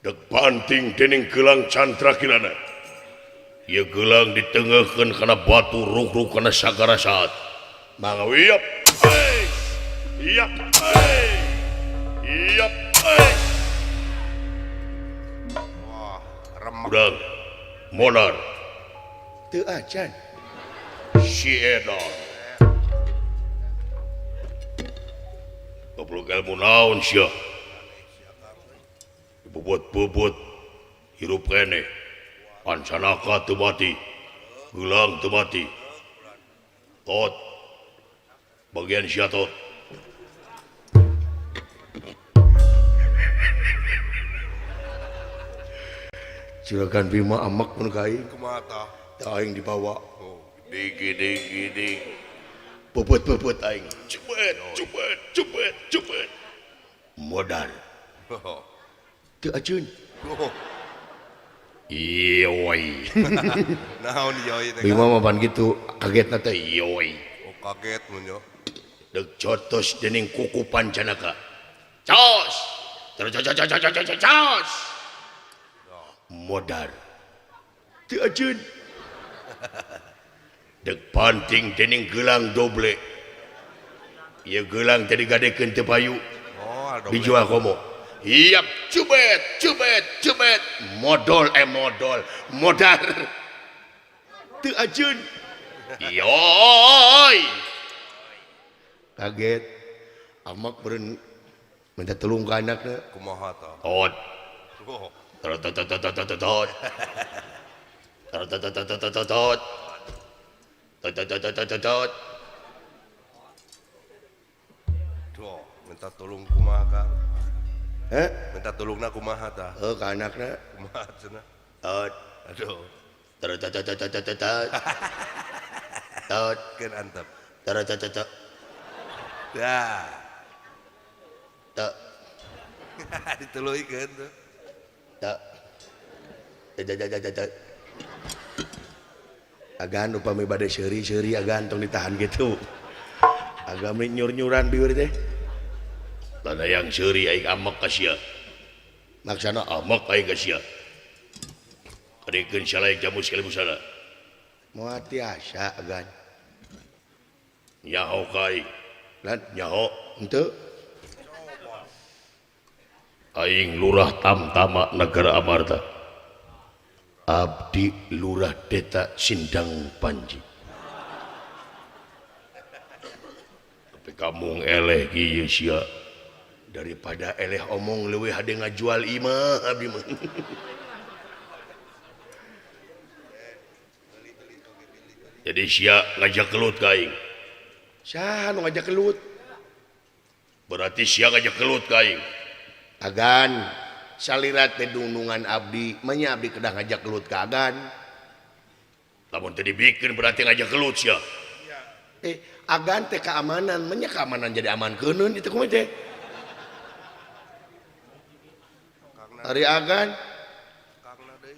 Dek banting dening gelang Chandra Kirana. Ieu gelang ditengeuhkeun kana batu ruk-ruk kana sagara saat. Mangga wiap. Iya. Iya. Wah, remek. Udang. Modar. Teu acan. Si Edan. Goblok ilmu naon sia? Bobot-bobot hirup keneh. Pancanaka teu mati. Gelang teu mati. Tot. Bagian sia tot. Juragan Bima amak mun ka aing. Kumaha tah? Tah aing dibawa. Oh, digi. Bobot-bobot aing. Cubet, cubet, cubet, cubet. Modal. Teu aceun. Ioi. Naon ioi teh? Bima mah pan kitu, kagetna teh ioi. Oh, kaget mun yo. Dek jotos dening kuku Pancanaka. Cos. Cos. Modar. Teu aceun. Dek panting dening gelang doble. Ieu gelang teh digadekeun teu payu. Oh, doble. Dijual komo. Iap, cubet, cubet, cubet. Modol modol, modar. Teu aceun. Ioi. Kaget. Amak beureun minta tulung ka anakna. Kumaha tah? Tot. Oh. Tot tot tot tot tot tot. Tot tot tot tot tot tot. Tot tot tot tot tot. Duh, minta tulung kumaha Kang? Heh? Minta tulungna kumaha tah? Heuh ka anakna. Kumaha cenah? Tot. Aduh. Tot tot tot tot tot tot. Tot. Keun antep. Tot tot tot tot. Dah. Tot. Dituluykeun tuh. Tot. Tot tot tot tot. Agan upami bade seuri-seuri agan tong ditahan gitu. Agam nyur-nyuran bieur teh. Tanda yang seuri aing amek ka sia. Maksana amek aing ka sia. Kadekeun salaik jamu sekali busana. Moal tiasa agan. Nyaho ka aing. Lan nyaho henteu. Aing Lurah Tamtama Negara Amarta. Abdi Lurah Deta Sindang Panji. Tapi kamu eleh kieu sia. Daripada eleh omong leuwih hade ngajual imah abdi mah. Jadi sia ngajak gelut ka aing. Saha nu ngajak gelut? Berarti sia ngajak gelut ka aing. Agan salira teh dunungan abdi, manya abdi kedah ngajak gelut ka agan. Lamun teu dibikeun berarti ngajak gelut sia. Agan teh keamanan, manya keamanan jadi aman keuneun itu kumaha teh? Ari agan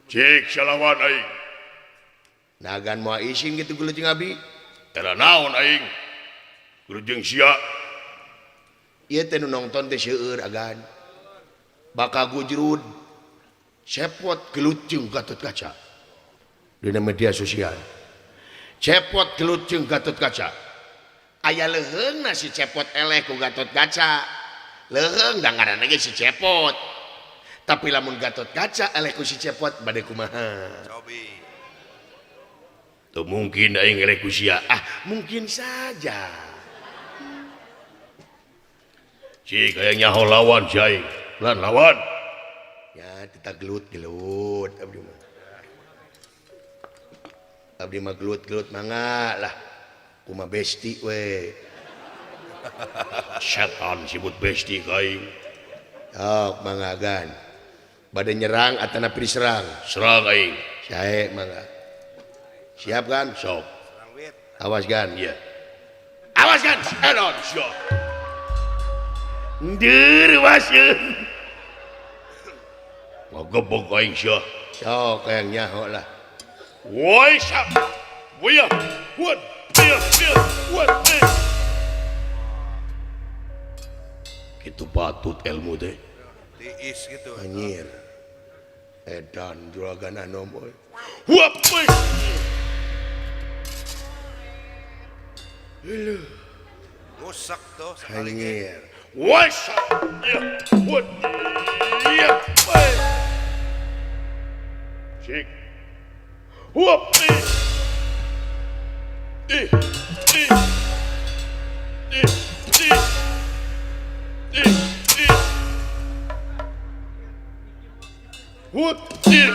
cik salawan aing. Nah agan moal isin kitu gelut jeung abdi. Era naon aing? Gelut jeung sia. Ieu teh nu nongton teh seueur agan. Bakal gujrud cepot gelut jeung Gatotkaca dina media sosial. Cepot gelut jeung Gatotkaca. Aya leuheungna si cepot eleh ku Gatotkaca. Leuheung da ngaranna ge si cepot. Tapi lamun Gatotkaca eleh ku si cepot bade kumaha? Cobi. Teu mungkin aing eleh ku sia. Ah, mungkin saja. Cik hayang nyaho lawan si aing. Lan lawan. Ya, kita gelut-gelut abdi mah. Abdi mah gelut-gelut mangga lah. Kumaha besti we. Setan sibut besti ka aing. Sok mangga gan. Bade nyerang atanapi diserang? Serang aing. Sae mangga. Siap kan? Sok. Awas gan. Iya. Awas gan. Enon sia. Ndeur wasieun. Ngagebog aing sia. Sok hayang nyaho lah. Woi sap. Wia. What? Wia. What? Kitu patut ilmu teh. Tiis gitu. Anjir. Edan juragan anom euy. Huap euy. Heuh. Rusak tuh sekali ge. Anjir. Woi sap. Ya. What? Ya. Cik. Huap. I. I. I. I. I. I. What? I.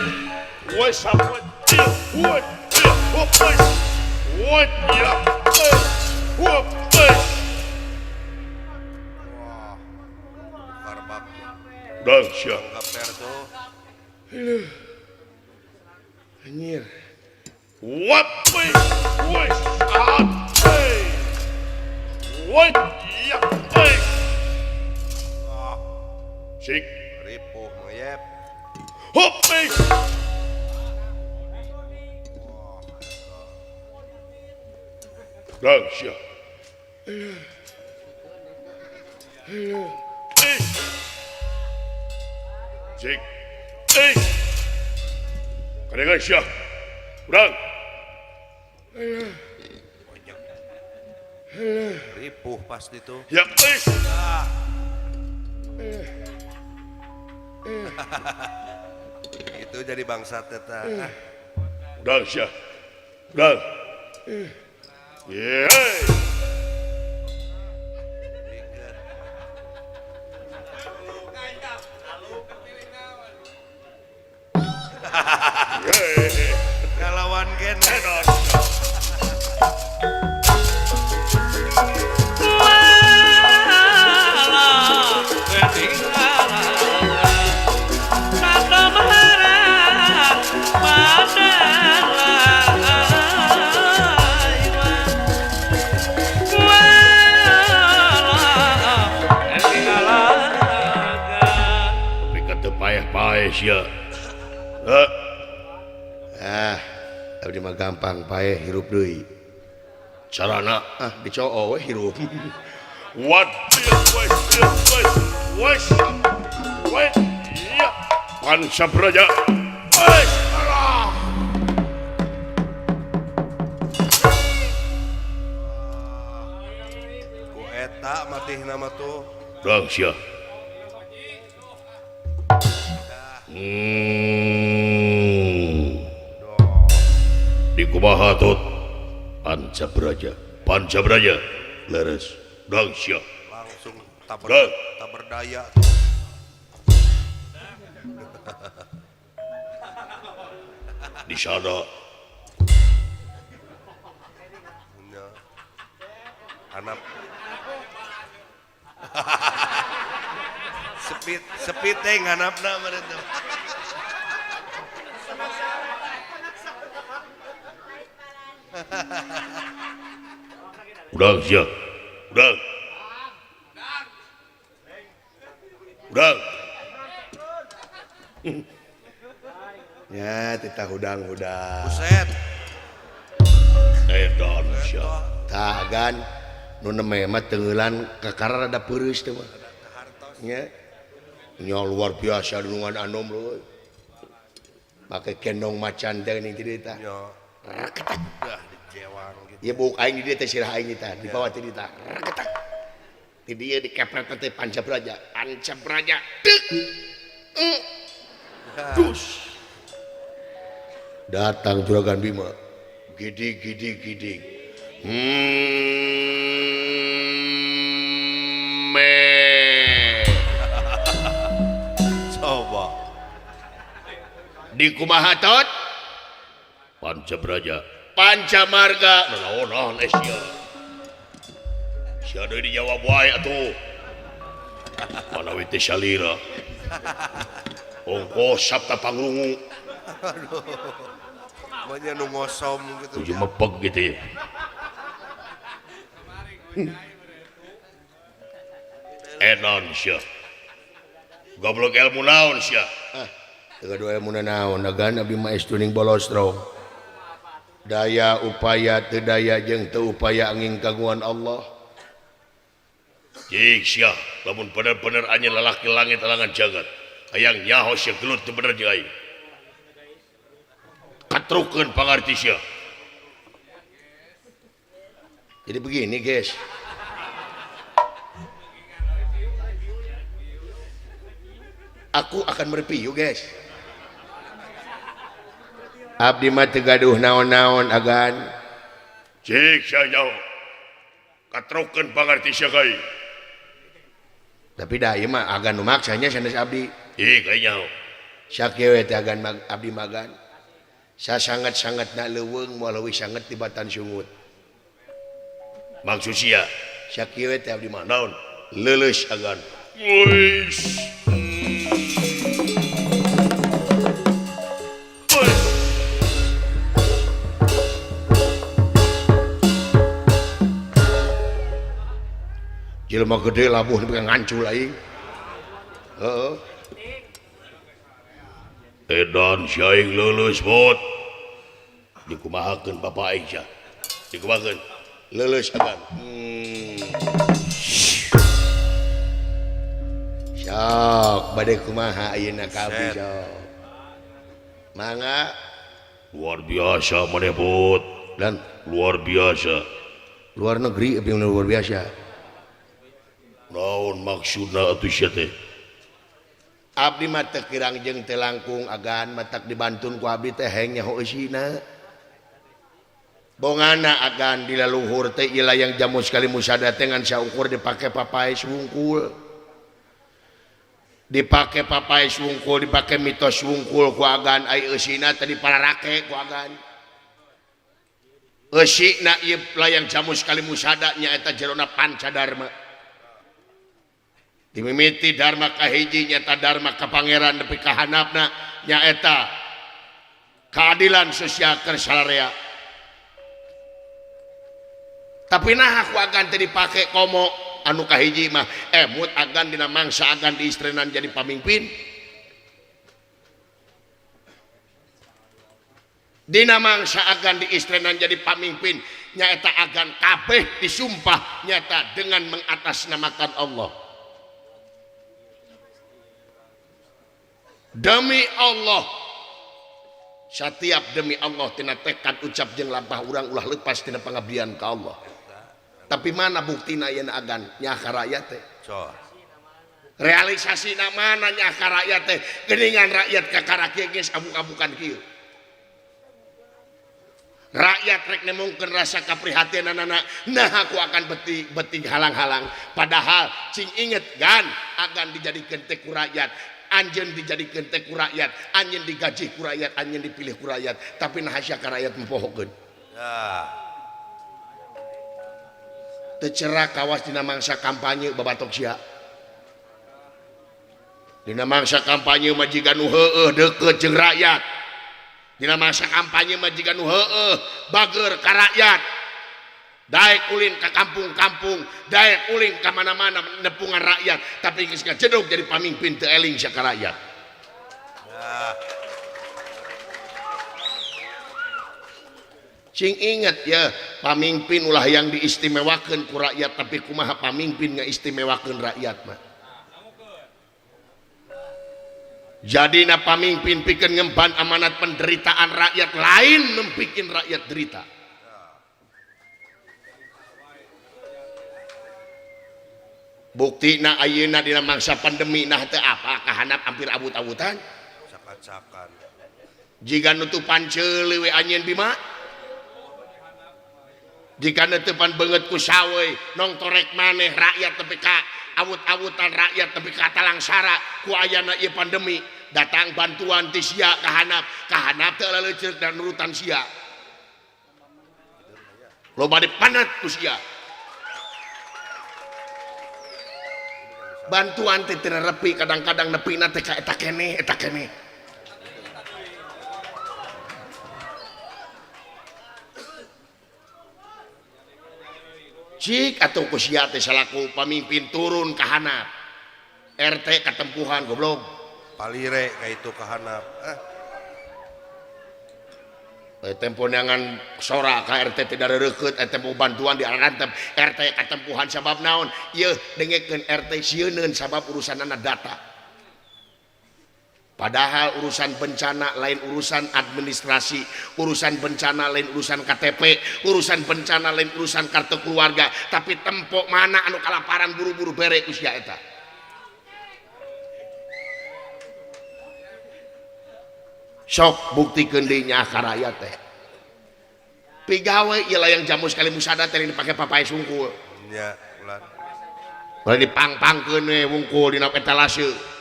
Woi sap. I. What? I. Huap. What? Ya. Huap. Wah. Karbak. Dang sia. Gaper tuh. Anjir. What? Woi. Ah. What? Ya. Wah, Cik. ripuh meyep. Hop. Dang sia. Cik. Kadengan sia. Urang. Banyak. Ripuh pasti tuh. Ya. Itu jadi bangsa teta. Urang sia. Urang. Yeah. Kalawan gen. Tapi kata payah-payah sia. Ah, abdi mah gampang paeh hirup deui. Carana ah dicoo we hirup. What? What? What? Ya. Panca Praja. Kasih nama tuh. Dang sia. Di kumaha tot? Panca Braja. Panca Braja. Leres. Dang sia. Langsung tak berdaya tuh. Di sana. Anak sepit teh nganapna meureun teh. Udang sia. Udang. Udang. Ya, titah hudang-hudang. Buset. Edan sia. Tah agan nu neme mah teungeulan kakara rada peureus teh mah. Nya. Nya luar biasa dunungan anom leuy. Make kendong macan teh geuning ti dieu tah. Nya. Reketak. Dah dijewang gitu. Ieu buuk aing di dieu teh sirah aing tah, dibawa ti dieu tah. Reketak. Ti dieu dikepret teh Panca Braja. Panca Braja. Deuk. Dus. Datang Juragan Bima. Gidig gidig gidig. Me. Coba. Di kumaha tot? Panca Braja. Panca Marga. Naon-naon eh sia. Sia deui dijawab wae atuh. Manawi teh salira. Ongkoh sabta pangrungu. Aduh. Banyak nu ngosom gitu. Tujuh mepeg gitu ya. Edan sia. Goblok ilmu naon sia? Ah, teu gaduh ilmu naon agan abdi mah estuning bolostrong. Daya upaya teu daya jeung teu upaya angin kagungan Allah. Cik sia, lamun bener-bener anjeun lalaki langit alangan jagat. Hayang nyaho sia gelut teu bener jeung aing. Katrukeun pangarti sia. Jadi begini guys. Aku akan mereview guys. Abdi mah teu gaduh naon-naon agan. Cik sia nyaho. Katrukeun pangarti sia ka aing. Tapi dah ieu mah agan nu maksanya sanes abdi. Ih ka nyaho. Sakieu we teh agan abdi magan. Sasangat-sangatna leuweung moal leuwih sanget tibatan sungut. Maksud sia sakieu we teh abdi mah naon? Leuleus agan. Wis. Jelema gede labuh nepi ka ngancul aing. Heeh. Edan sia aing leuleus bot. Dikumahakeun bapa aing sia. Dikumahakeun. Leuleus agan. Sok bade kumaha ayeuna ka abdi sok. Mangga. Luar biasa maneh bot. Dan luar biasa. Luar negeri abdi luar biasa. Naon maksudna atuh sia teh? Abdi mah teu kirang jeung teu langkung agan matak dibantun ku abdi teh heng nyaho eusina. Bongana agan di laluhur teh ieu layang jamu sekali musada teh ngan saukur dipake papaes wungkul. Dipake papaes wungkul, dipake mitos wungkul ku agan ai eusina teh dipararake ku agan. Eusina ieu layang jamu sekali musada nyaeta jerona Pancadarma. Dimimiti dharma kahiji nyata dharma ka pangeran nepi ka handapna nyaeta keadilan sosial keur sararea. Tapi nah aku agan teh dipake komo anu kahiji mah emut agan dina mangsa agan diistrenan jadi pamimpin. Dina mangsa agan diistrenan jadi pamimpin nyaeta agan kabeh disumpah nyata dengan mengatasnamakan Allah. Demi Allah, setiap demi Allah tina tekad ucap jeung lampah urang ulah lepas tina pengabdian ka Allah. Tapi mana buktina yen agan nyaah ka rakyat teh? Realisasina mana nyaah ka rakyat teh? Geuningan rakyat kakara kieu geus abuk-abukan kieu. Rakyat rek nemongkeun rasa kaprihatinanana, nah aku akan beti halang-halang. Padahal cing inget gan agan dijadikeun teh ku rakyat, anjeun dijadikeun teh ku rakyat, anjeun digaji ku rakyat, anjeun dipilih ku rakyat, tapi nah sia ka rakyat mempohokeun. Teu cerak kawas dina mangsa kampanye babatok sia. Dina mangsa kampanye mah jiga nu heueuh deukeut jeung rakyat. Dina mangsa kampanye mah jiga nu heueuh bager ka rakyat. Daek ulin ka kampung-kampung, daek ulin ka mana-mana nepungan rakyat, tapi geus ngajedog jadi pamimpin teu eling sia ka rakyat. Cing inget ya, pamimpin ulah yang diistimewakeun ku rakyat, tapi kumaha pamimpin ngaistimewakeun rakyat mah. Jadina pamimpin pikeun ngemban amanat penderitaan rakyat, lain membikin rakyat derita. Buktina ayeuna dina mangsa pandemi nah teu apa kahanap hampir abut-abutan. Sakan-sakan. Jiga nutupan ceuli we anjeun Bima. Jika netepan banget ku sawei nong torek maneh rakyat tepi ka awut-awutan rakyat tepi ka talangsara ku ayana ieu pandemi datang bantuan ti sia kahanap kahanap teu laleuceuk dan nurutan sia loba dipanat ku sia bantuan teh teu nepi kadang-kadang nepina teh ka eta keneh eta keneh. Cik atau ku sia teh salaku pamimpin turun ka hanap RT katempuhan goblok palire ka itu ka hanap tempo neangan sora ka RT tidak reukeut tempo bantuan diarantep RT katempuhan sabab naon ieu dengekeun RT sieuneun sabab urusanana data. Padahal urusan bencana lain urusan administrasi, urusan bencana lain urusan KTP, urusan bencana lain urusan kartu keluarga, tapi tempok mana anu kalaparan buru-buru bere usia eta. Sok buktikeun deui nyaah ka rakyat teh. Pigawe ieu layang jamu sekali musada teh dipake papae sungkul. Nya, ulah. Ulah dipangpangkeun we wungkul dina etalase.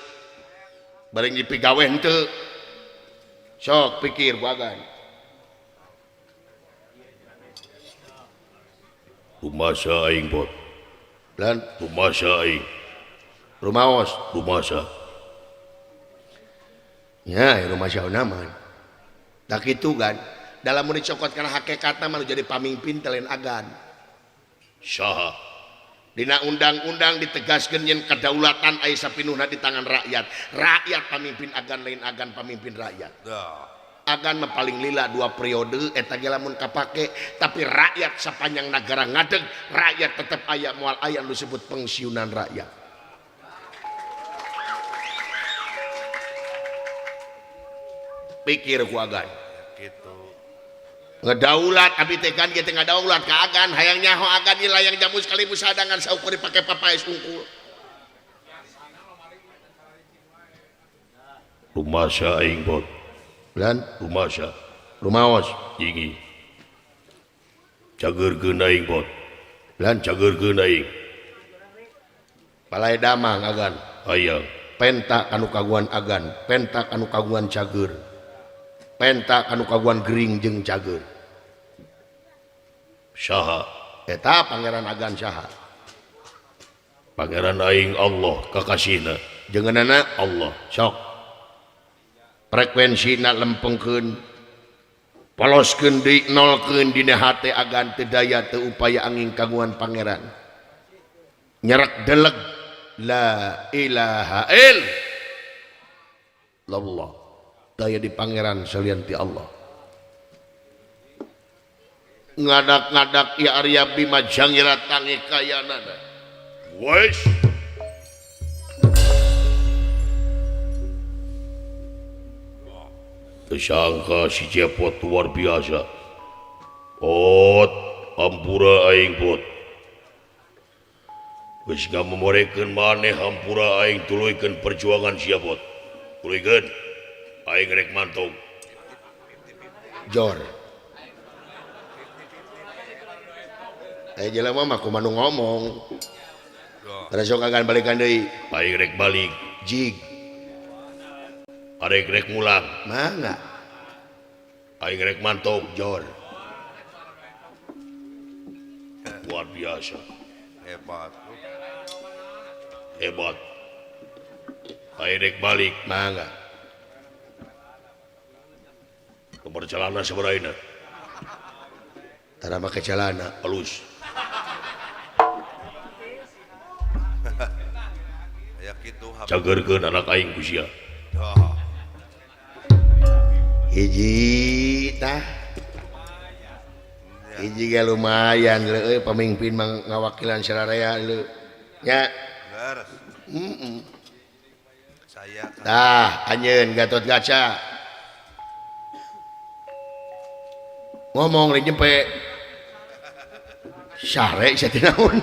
Bareng dipigawe henteu. Sok pikir bagan. Rumasa aing bot. Dan rumasa aing. Rumaos, rumasa. Nya, rumasa naman. Tak kitu kan. Dalam mun dicokot kana hakikatna mah jadi pamimpin teh lain agan. Saha? Dina undang-undang ditegaskeun yen kedaulatan aya sapinuhna di tangan rakyat. Rakyat pamimpin agan lain agan pamimpin rakyat. Agan mah paling lila 2 periode eta ge lamun kapake, tapi rakyat sapanjang nagara ngadeg, rakyat tetep aya moal aya nu disebut pensiunan rakyat. Pikir ku agan. Gitu. Ngedaulat abi teh kan kieu teh ngadaulat ka agan hayang nyaho agan ieu layang jamu sekali musadangan saukur dipake papaes unggul. Rumasa aing bot. Dan rumasa. Rumaos ingi. Cageurkeun aing bot. Dan cageurkeun aing. Palai damang agan. Hayang. Penta kanu kaguan agan, penta kanu kaguan cager. Penta kanu kaguan gering jeung cager. Saha? Eta pangeran agan saha? Pangeran aing Allah kakasihna. Jengenana Allah. Sok. Frekuensina lempengkeun. Poloskeun deui nolkeun dina hate agan teu daya teu upaya angin kaguan pangeran. Nyerek deleg la ilaha illallah. Daya di pangeran salian ti Allah. Ngadak-ngadak ya Arya Bima jangira tangi kayanana. Wes. Tersangka si Cepot luar biasa. Ot, ampura aing bot. Geus ngamorekeun maneh hampura aing tuluykeun perjuangan sia bot. Tuluykeun. Aing rek mantog. Jor. Jelema mah kumaha nu ngomong. Sok agan balikan deui. Aing rek balik. Jig. Arek rek mulang. Mangga. Aing rek mantog. Jor. Luar biasa. Hebat. Hebat. Aing rek balik. Mangga. Nomor celana sabaraha? Tara make celana halus. Aya kitu cageurkeun anak aing ku sia. Hiji tah. Hiji ge lumayan leuh pamimpin mah ngawakilan sararea leuh. Nya. Leres. Heeh. Saya tah anjeun Gatot Kaca. Ngomong lain nyempe. Sare sia teh naon.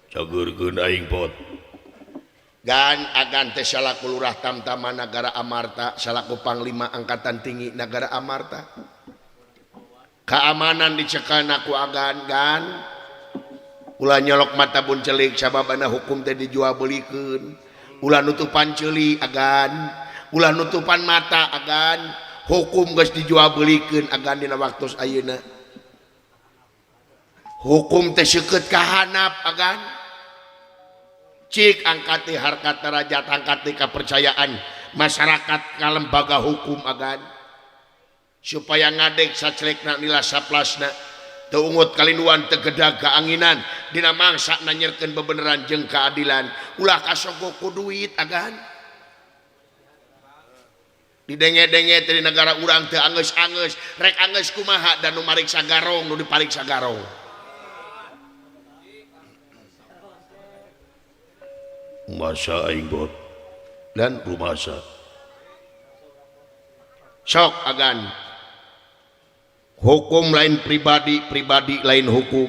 Cageurkeun aing pot. Gan agan teh salaku lurah tamtama Nagara Amarta, salaku panglima angkatan tinggi Nagara Amarta. Keamanan dicekan ku agan gan. Ulah nyolok mata bun celik sababana hukum teh dijual belikeun. Ulah nutupan ceuli agan, ulah nutupan mata agan, hukum geus dijual belikeun agan dina waktu ayeuna. Hukum teh seukeut ka handap agan. Cik angkati harkat derajat angkati kepercayaan masyarakat ka lembaga hukum agan supaya ngadeg sacelekna nila saplasna teu ungut kalinduan teu gedag kaanginan dina mangsa nanyerkeun bebeneran jeung keadilan ulah kasogok ku duit agan didenge-denge teh di negara urang teu anggeus-anggeus rek anggeus kumaha dan nu mariksa garong nu dipariksa garong. Masa aing bot dan rumasa sok agan hukum lain pribadi, pribadi lain hukum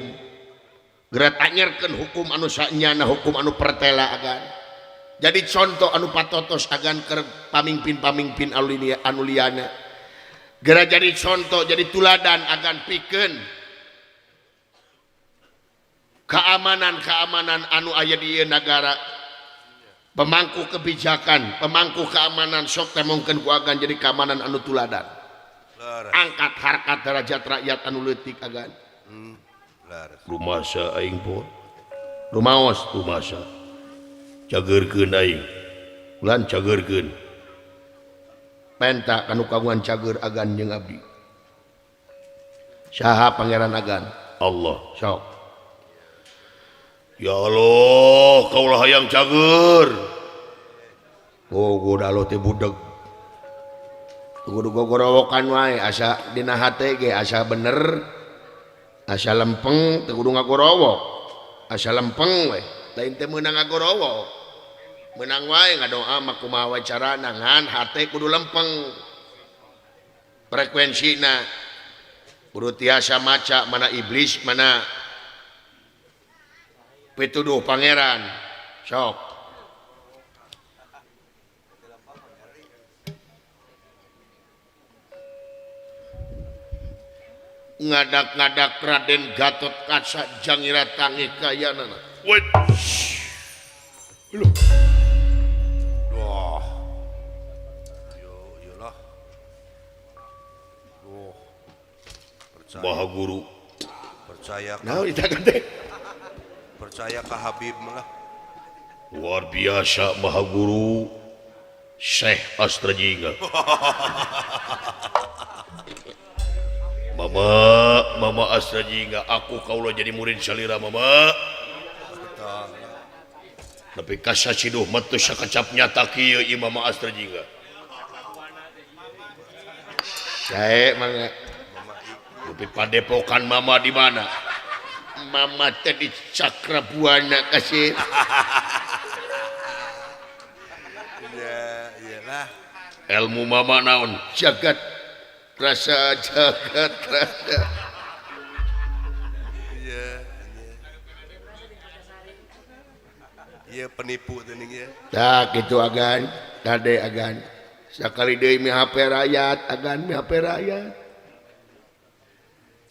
geura tanyerkeun hukum anu sanyana hukum anu pertela agan jadi contoh anu patotos agan keur pamingpin-pamingpin anu liana geura jadi contoh jadi tuladan agan pikeun keamanan-keamanan anu aya di ieu nagara. Pemangku kebijakan, pemangku keamanan sok temongkeun ku agan jadi keamanan anu tuladan. Angkat harkat derajat rakyat anu leutik agan. Rumasa aing pun. Rumaos rumasa. Cageurkeun aing. Ulan cageurkeun. Penta kanu kagungan cager agan jeung abdi. Saha pangeran agan? Allah. Sok. Ya Allah, kaulah hayang cager. Oh, goda lo teh budeg. Kudu gogorowokan wae asa dina hate ge asa bener. Asa lempeng teu kudu ngagorowok. Asa lempeng we, lain teh meunang ngagorowok. Meunang wae ngadoa mah kumaha wae carana ngan hate kudu lempeng. Frekuensina kudu tiasa maca mana iblis mana pituduh pangeran sok ngadak-ngadak Raden Gatot Kaca jangira tangi kayanana. Wait. Loh. Wah. Yo iyalah. Loh. Percaya. Maha Guru. Percaya. Nah, ditakan teh. Percaya ke Habib malah. Luar biasa Maha Guru Syekh Astrajinga. Mama, Mama Astrajinga, aku kaulah jadi murid salira Mama. Tapi kasasiduh metu sakecap nyata kieu ieu Mama Astrajinga. Sae mangga. Tapi padepokan Mama di mana? Mama teh di Cakrabuana kasih. Ya, iyalah. Ilmu Mama naon? Jagat rasa, jagat rasa. Ieu penipu teuing ieu. Tah kitu agan, kade agan. Sakali deui mi HP rakyat, agan mi HP rakyat.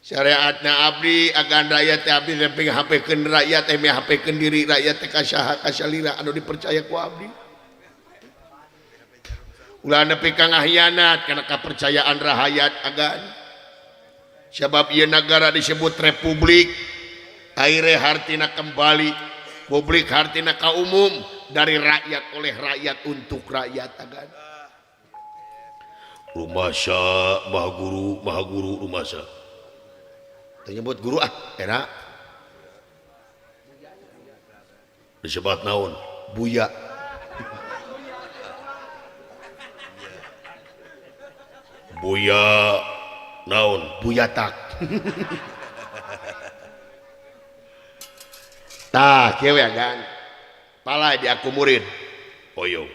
Syariatna abdi agan rakyat teh abdi teh HP-keun rakyat teh mi HP-keun diri rakyat teh ka saha ka salira anu dipercaya ku abdi. Ulah nepi ka ngahianat kana kapercayaan rahayat agan. Sebab ieu nagara disebut republik, aire hartina kembali, publik hartina ka umum, dari rakyat oleh rakyat untuk rakyat agan. Rumasa maha guru rumasa. Teu nyebut guru ah, era. Disebat naon? Buya. Buya naon? Buya tak. Tah kieu we agan. Pala di aku murid. Hoyong.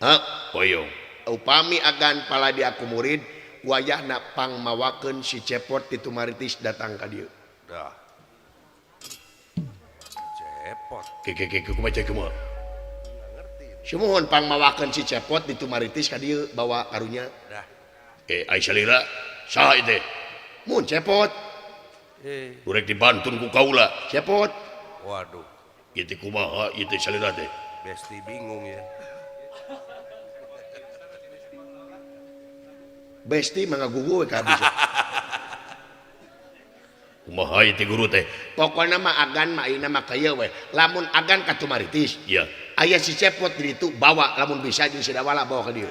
Hah? Hoyong. Upami agan pala di aku murid, wayahna pangmawakeun si Cepot di Tumaritis datang ka dieu. Dah. Cepot. Ke kumaha cek kumaha? Sumuhun pangmawakeun si Cepot di Tumaritis ka dieu bawa karunya. Dah. Ai salira saha ieu teh? Mun Cepot. Urek dibantun ku kaula. Cepot. Waduh. Ieu teh kumaha ieu teh salira teh? Besti bingung ya. Besti mah ngagugu we ka abdi. Kumaha ieu teh guru teh? Pokona mah agan mah ayeuna mah kieu we. Lamun agan ka Tumaritis, iya. Aya si Cepot di ditu bawa lamun bisa jeung si Dawala bawa ka dieu.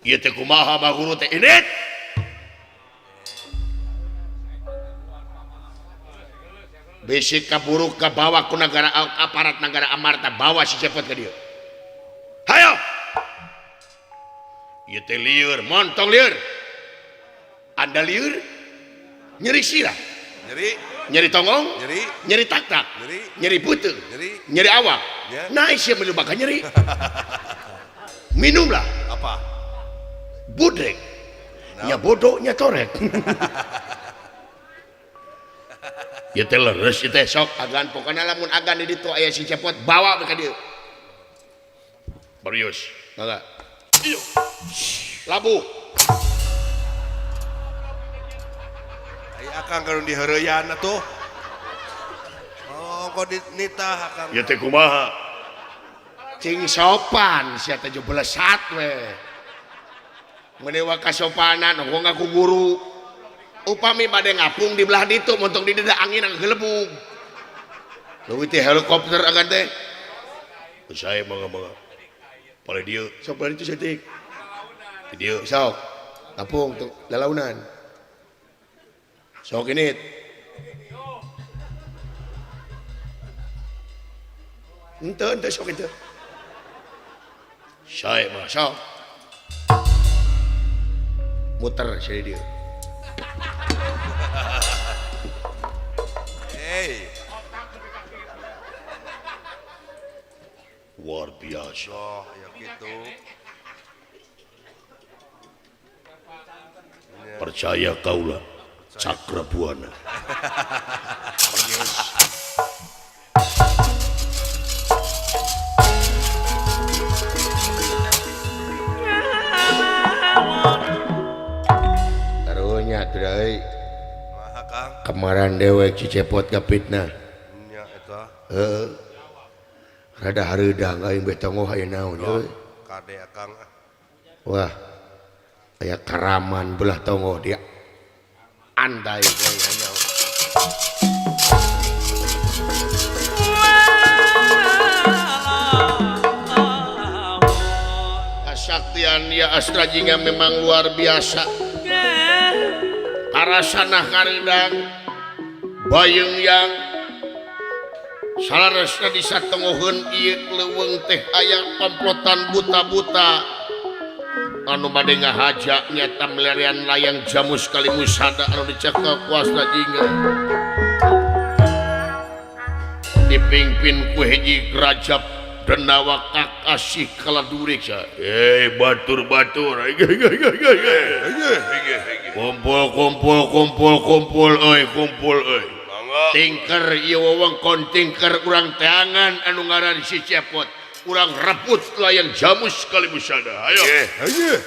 Ieu teh kumaha mah guru teh? Indit. Bisi kaburuk kabawa ku nagara aparat nagara Amarta bawa si Cepot ka dieu. Hayo. Ieu teh lieur, montong lieur. Anda lieur? Nyeri sirah. Nyeri. Nyeri tonggong? Nyeri. Nyeri taktak. Nyeri. Nyeri peuteung. Nyeri. Nyeri awak. Ya. Nah, sia milu bakal nyeri. Minumlah. Apa? Budrek. Nya bodoh nya torek. Ieu teh leres ieu teh sok agan pokona lamun agan di ditu aya si Cepot bawa ka dieu. Barius. Mangga. Labuh. Ai akang kalau diheureuyan atuh. Oh, kok nitah akang. Ieu teh kumaha? Cing sopan sia teh belesat we. Menewa kasopanan ngomong ngaku guru. Upami bade ngapung di belah ditu montong di dieu angin nggelebug. Leuwih teh helikopter agan teh. Saya mangga-mangga. Palih dieu sok palih ditu saeutik. Di dieu sok ngapung tuh lalaunan. Sok ini. Ente ente sok itu. Saya mah sok. Muter sini dia. Hey. Luar biasa. Oh, ya gitu. Percaya kaulah Cakra Buana. Karunya deui. Kemarin dewek si Cepot kapitnah. Nya eta. Heeh. Rada hareudang aing beh tongoh aya naon euy. Kade akang. Wah. Aya karaman belah tongoh dia. Andai we nyaho. Kasaktian ya Astra Jingga memang luar biasa. Karasanah karidang bayeng yang salaresna di satengoheun ieu leuweung teh aya komplotan buta-buta anu bade ngahaja nyata melerian layang jamus kalimusada anu dicekel ku Astra Jingga dipingpin ku hiji Rajab Denawa Kakasih Kaladuriksa. Batur-batur kumpul kumpul kumpul kumpul euy kumpul euy. Tingker ieu wewengkon tingker urang teangan anu ngaran si Cepot. Urang rebut layang jamus Kalimusada. Ayo. Ayo.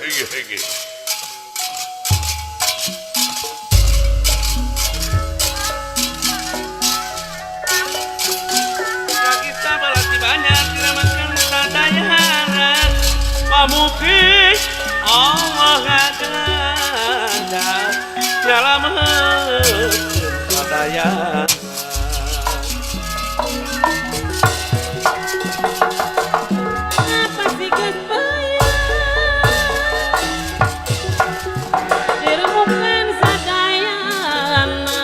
Mungkin Allah ngaganjar nyalametkeun sadayana. Pasti geus bayar diremukan sadayana.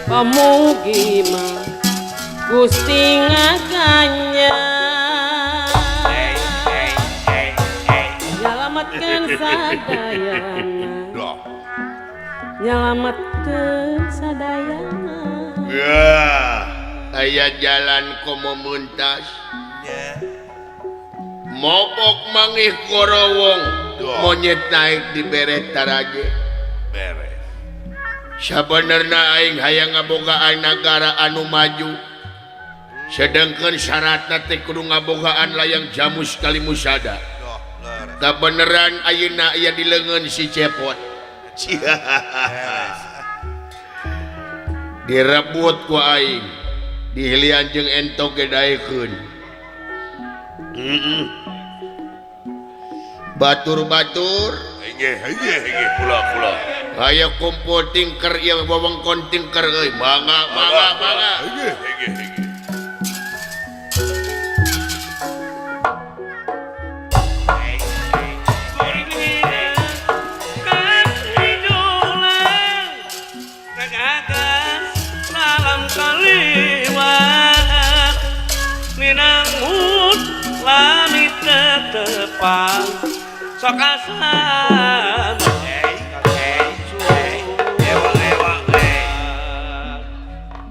Pamugi mah Gusti ngaganjar nyalametkeun sadayana, nyalametkeun sadayana. Ya, aya jalan komo mentas mobok mangih gorowong monyet naik di beret taraje. Beres. Sabenerna aing hayang ngabogaan nagara anu maju. Sedangkan syaratna teh kudu ngabogaan layang jamus Kalimusada. Kabeneran ayeuna aya di leungeun si Cepot. Direbut ku aing. Dihilian jeung entok ge daekeun. Batur-batur Nggih kula. Ayo kumpul tingker ieu wewengkon tingker euy. Mangga mangga mangga. Nggih. Sok asam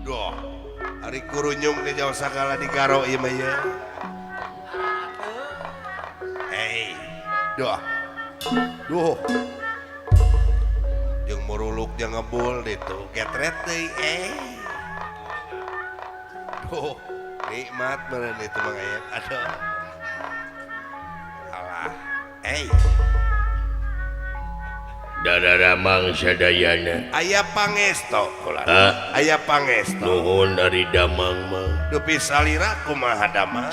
Duh, ari kurunyung di jauh sagala di garo ieu mah ieu. Hey, duh. Duh. Jeung muruluk jeung ngebul ditu getret deui eh. Duh, nikmat meureun itu mah aya. Aduh. Alah. Hey. Dararamang sadayana. Aya pangesto kula. Aya pangesto. Nuhun ari damang mah. Dupi salira kumaha damang?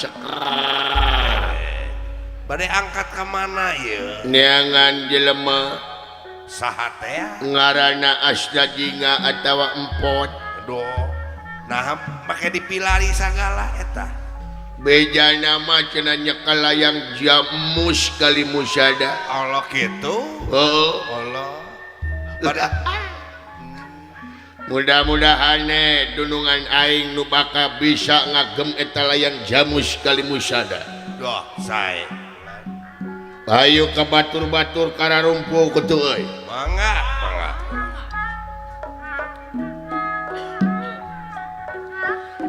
Bade angkat ka mana ieu? Neangan jelema saha teh? Ngaranna Astajinga atawa Empot. Aduh. Nah, make dipilari sagala eta. Beja nama cenah nyekel layang jamus Kalimusada. Allah kitu. Heeh. Allah. Pada mudah-mudahan dunungan aing nu bakal bisa ngagem eta layang jamus Kalimusada. Duh, sae. Ayo ka batur-batur kararumpu kitu euy. Mangga, mangga.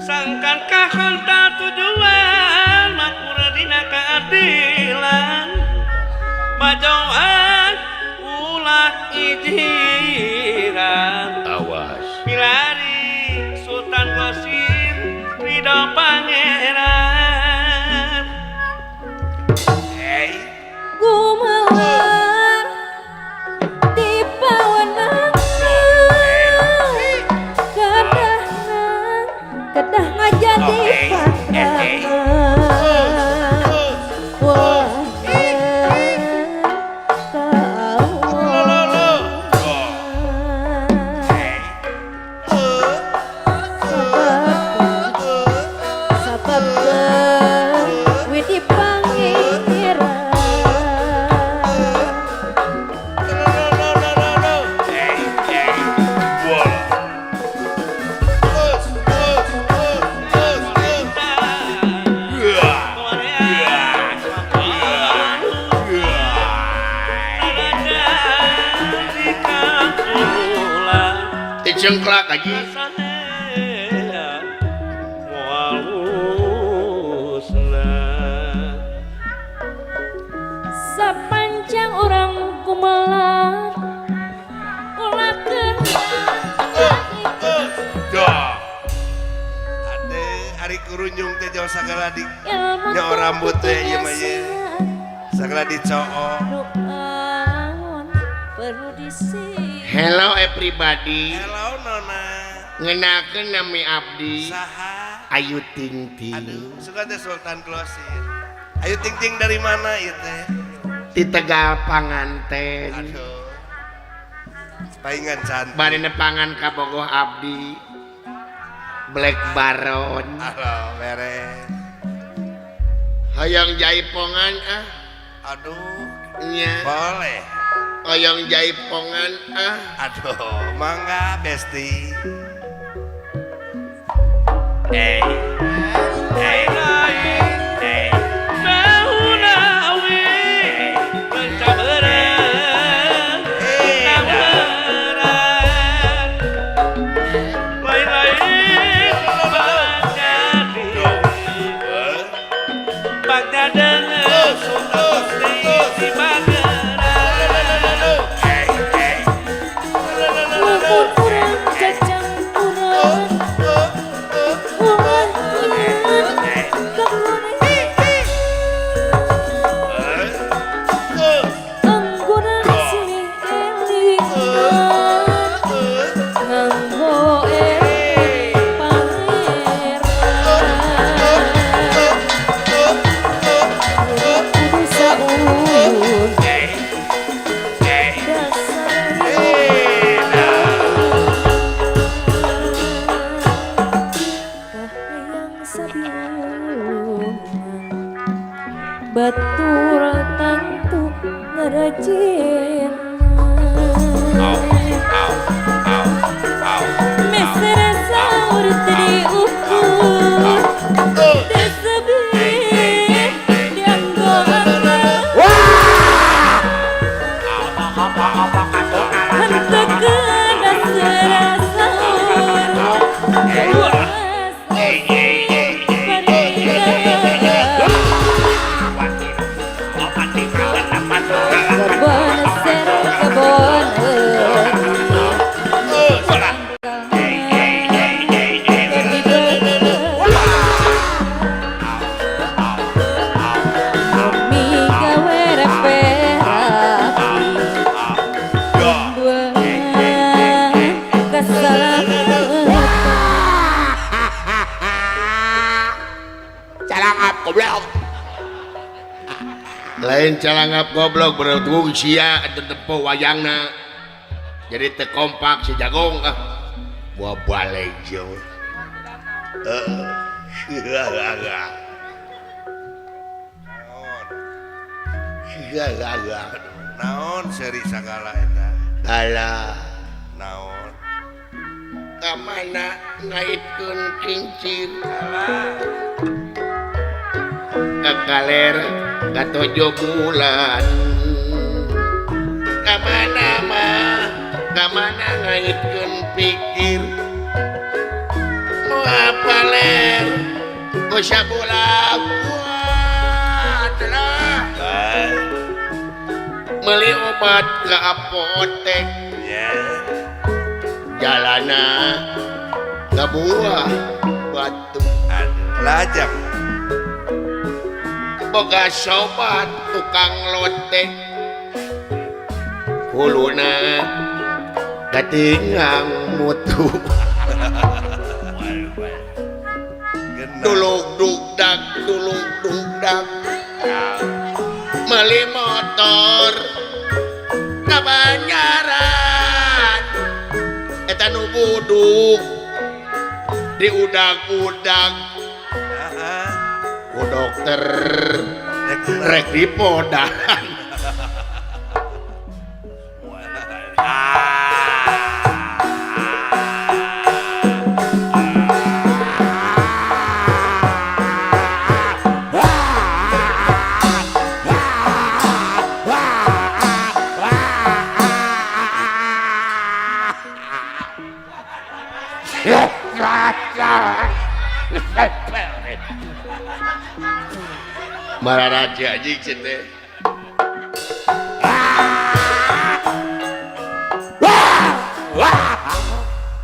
Sangkan kahonta tujuan makmur dina keadilan majauhan ulah ijiran awas pilari Sultan Qasim ridho pangeran. Hey. Gumelar di pawenangan kedah ngajadi pasangan. Wah, sabab widi pangeran. Cengklak lagi. Sapanjang orang kumelar ulah Dah. Ade ari kurunjung teh jauh sagala di nyawa rambut teh ieu mah ye. Sagala dicoo. Hello everybody. Hello Nona. Ngenakeun nami abdi. Saha? Ayu Ting Ting. Aduh, suka teh Sultan Glosir. Ayu Ting Ting dari mana ieu teh? Di Tegal Panganten. Aduh. Paingan cantik. Bade nepangan ka bogoh abdi. Black Baron. Halo, beres. Hayang jaipongan ah. Aduh. Nya. Boleh. Hayang jaipongan ah. Aduh, mangga besti. Hey. Hey. Hey. Batur tantu ngarajin mesra saur teu diukur teu sebih dianggo henteu kena sera saur. Lain calangap goblok berhubung sia atau tempo wayangna jadi terkompak si jagong ah buah balik jauh. Naon seri sagala eta alah naon ka mana ngaitkeun kincir ka kaler ka 7 bulan ka mana mah ka mana ngaitkeun pikir moal paler ku sabulan telah meuli obat ka apotek jalana ka buah batu lajang boga sobat tukang lotek huluna katingang mutu dulug dugdag dulug dugdag meuli motor ka Banjaran eta nu buduk diudag-udag ku dokter rek dipodahan. Mararaja anjing teh.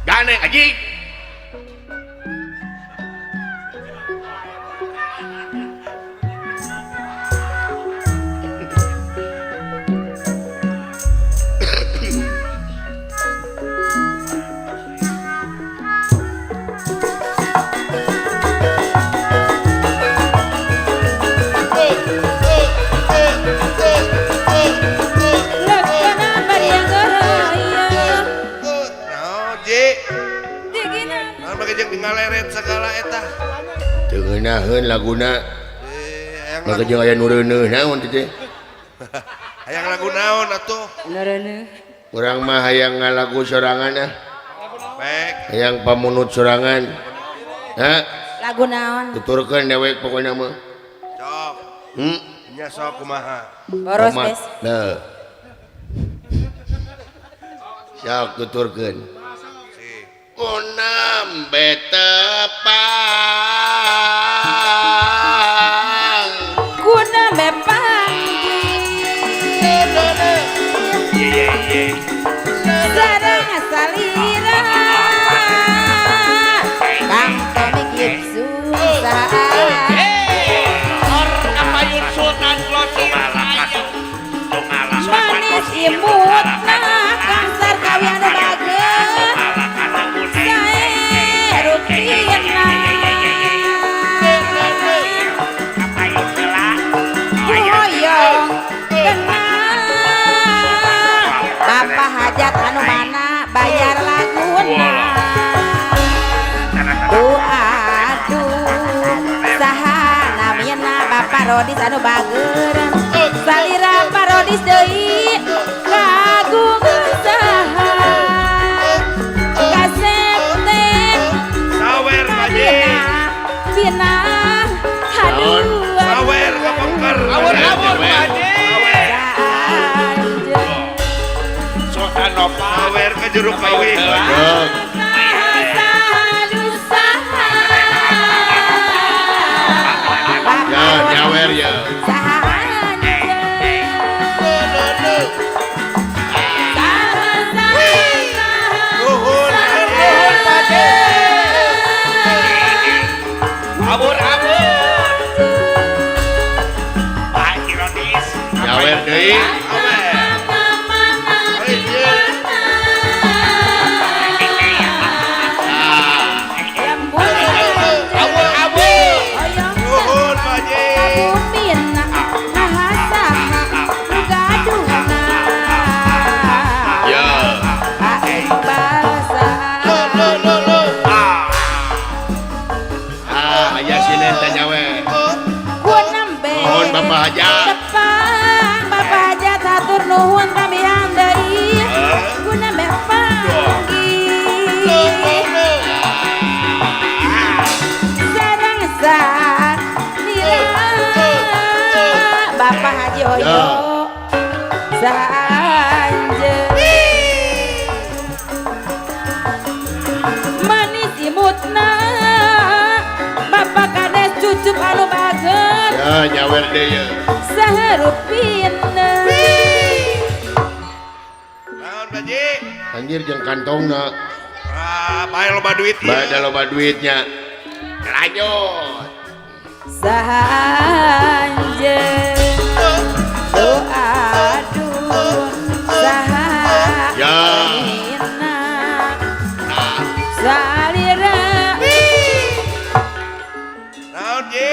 Gane anjing. Naon bage jeung ngaleret sagala eta. Teu ngeunaheun laguna. Hayang Maka jeung aya nu reuneuh naon teh. Hayang lagu naon atuh? Nu reuneuh. Urang mah hayang ngalagu sorangan ah. Baik. Hayang pamunut sorangan. Ha? Lagu naon? Tuturkeun dewek pokona mah. Cok. Nya sok kumaha? Boros bes. Nah. Sok tuturkeun. Kunam betepang. Kunam bepanggih. Sareng salira. Kang Tommy Gibson saha. Manis imutna Kang Sarkawi anu bager. Sae rupina. Hoyong kenal. Bapak hajat anu mana bayar laguna. Duh aduh saha namina Bapak Rodis anu bager. Salira Pak Rodis deui kagungan saha. Kasep teh Sawer Haji. Bina aduh Sawer kapengker. Awur-awur Pak Haji. Sawer ke jeruk kawin. Ya, nyawer ya. Nuhun, nuhun Pak Haji. Awur-awur. Pak Ironis. Nyawer deui. Awur-awur. Nuhun Pak Haji. Ya. Ah, aya sinen teh nyawer. Nuhun Bapak Hajat. Tepang Bapak Hajat hatur nuhun kamihan deui. Guna meh panggih. Sareng salira Bapak Haji Oyo saanjeun. Manis imutna Bapak Kades cucup anu bager. Ya, nyawer deui ya. Saharupina. Naon Pak Haji? Anjir jeung kantongna. Ah, bae loba duit ieu. Bae da loba duitnya. Lanjut. Saha anjeun. Oh aduh saha. Ya. Mina. Salira. Naon Ji?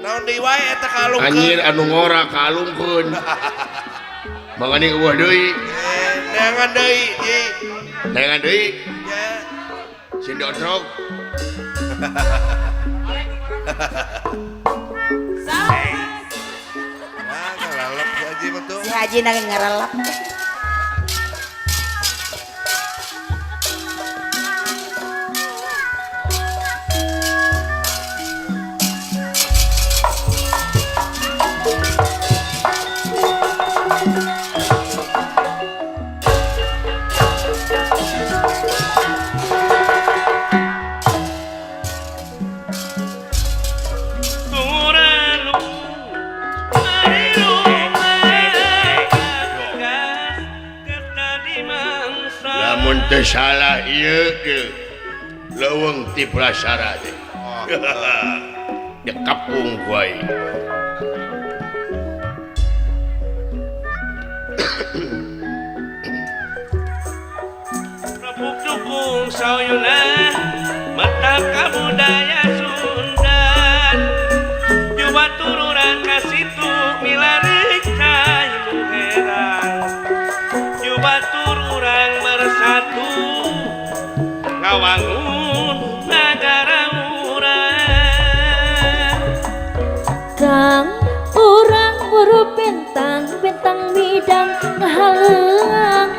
Naon deui wae eta kalungkeun. Anjir anu ngora kalungkeun. Mangane eueuh deui. Neangan deui Ji. Neangan deui. Ya. Sing dodrog. Nah, ngarelep si Haji mah tuh. Si Haji nang ngarelep. Lamun teu salah ieu ge leuweung ti prasara teh. Dikapung ku aing. Rebuk dukung sauyuna mata kabudaya Sunda. Coba turunan ka situ milari cai nu heran. Coba tururang bersatu Ngawangun nagara urang Kang urang buru bentang bentang midang ngahalang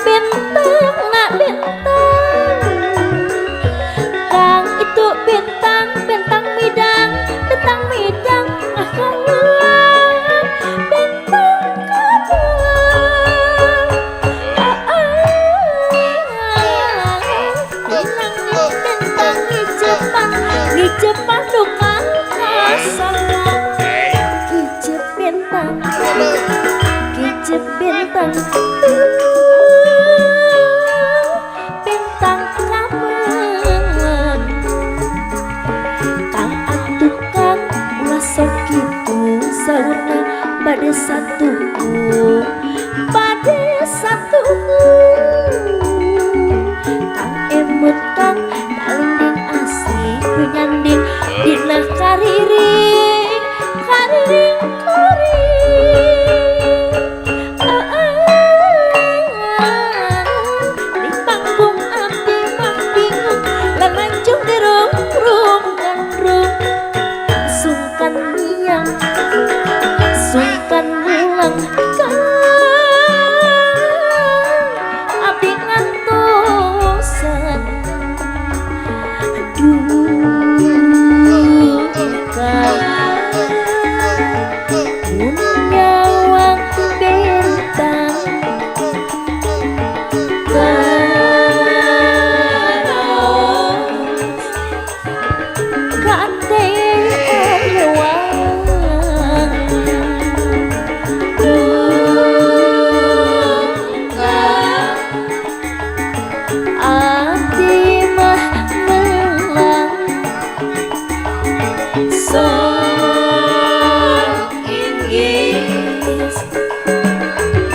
bentang nak bentang Kang itu bentang bentang midang ngahalang bentang kabelang ah bentang ngicepan ngicepan lunga kasalang kicep bentang kicep bentang bentang kameun Kang atuh kang ulah sok kitu saurna bade satuku bade satuku Kang emut kang talinding asih nyanding dina kariring kariring kuring di panggung abdi mah bingung lalancung dirung-rung gandrung sungkan miang sungkan mulang kang abdi ngantosan duka mun nyawang bentang karaos kate lewang duka abdi mah melang sok inggris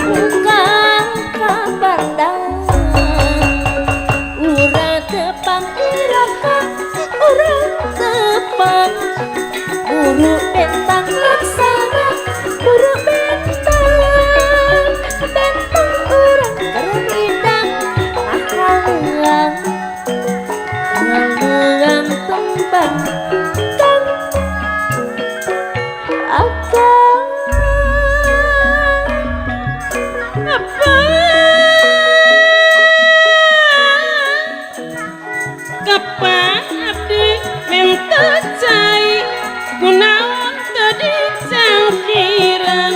bukan kabandang urang tepang iraka urang tepang buru bentang laksana buru bentang bentang urang kermidang ngahalang ngahalang tembang kang akan Apa kapan abdi minta cai kunaon teu dicangkiran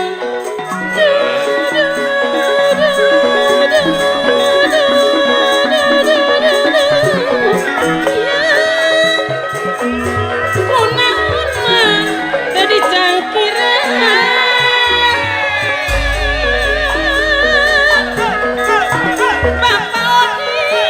kunaon mah teu dicangkiran Bapak Odi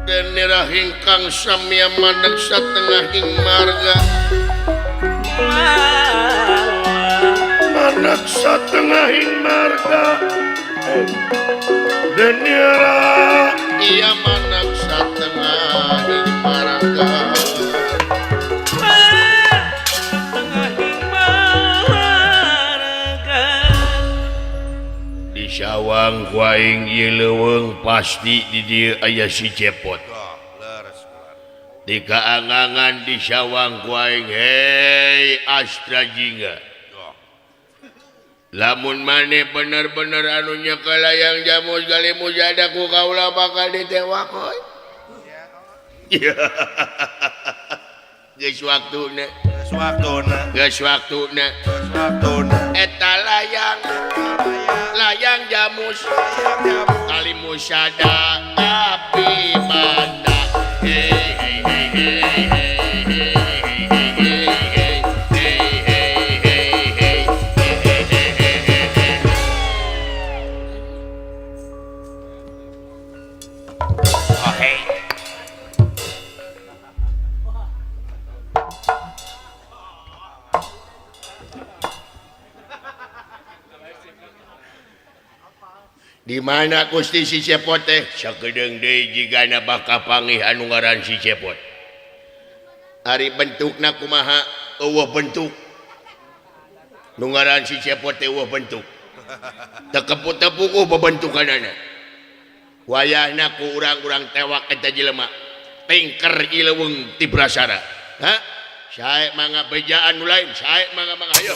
Denira hingkang samya manek satengahing marga manek satengahing marga Denira iya manek satengahing marga satengahing marga di sawang ku aing ieu leuweung pasti di dieu aya si Cepot. Di kaangangan di sawang ku aing hei Astra Jingga. Lamun maneh bener-bener anu nyekel layang jamus gali mujada ku kaula bakal ditewak hoi. Geus waktuna. Geus waktuna. Geus waktuna. Geus waktuna. Eta layang layang jamus kali musada tapi banda hey hey hey hey hey hey hey hey hey hey hey hey. Oh hey. Di mana Gusti si Cepot teh? Sakedeung deui jigana bakal pangih anu ngaran si Cepot. Ari bentukna kumaha? Eueuh bentuk. Nu ngaran si Cepot teh eueuh bentuk. Teu kepu-tepukuh bebentukanana. Wayahna ku urang-urang tewak eta jelema. Tingker ileuweung ti Brasara. Ha? Sae mangga bejaan nu lain, sae mangga-mangga ayo.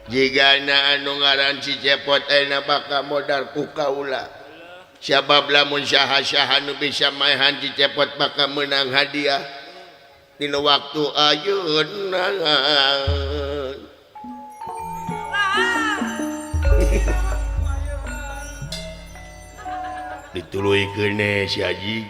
Jigana anu ngaran si Cepot ayeuna bakal modar ku kaula. Sabab lamun saha-saha nu bisa maehan si Cepot bakal meunang hadiah dina waktu ayeuna. Dituluykeun si Haji.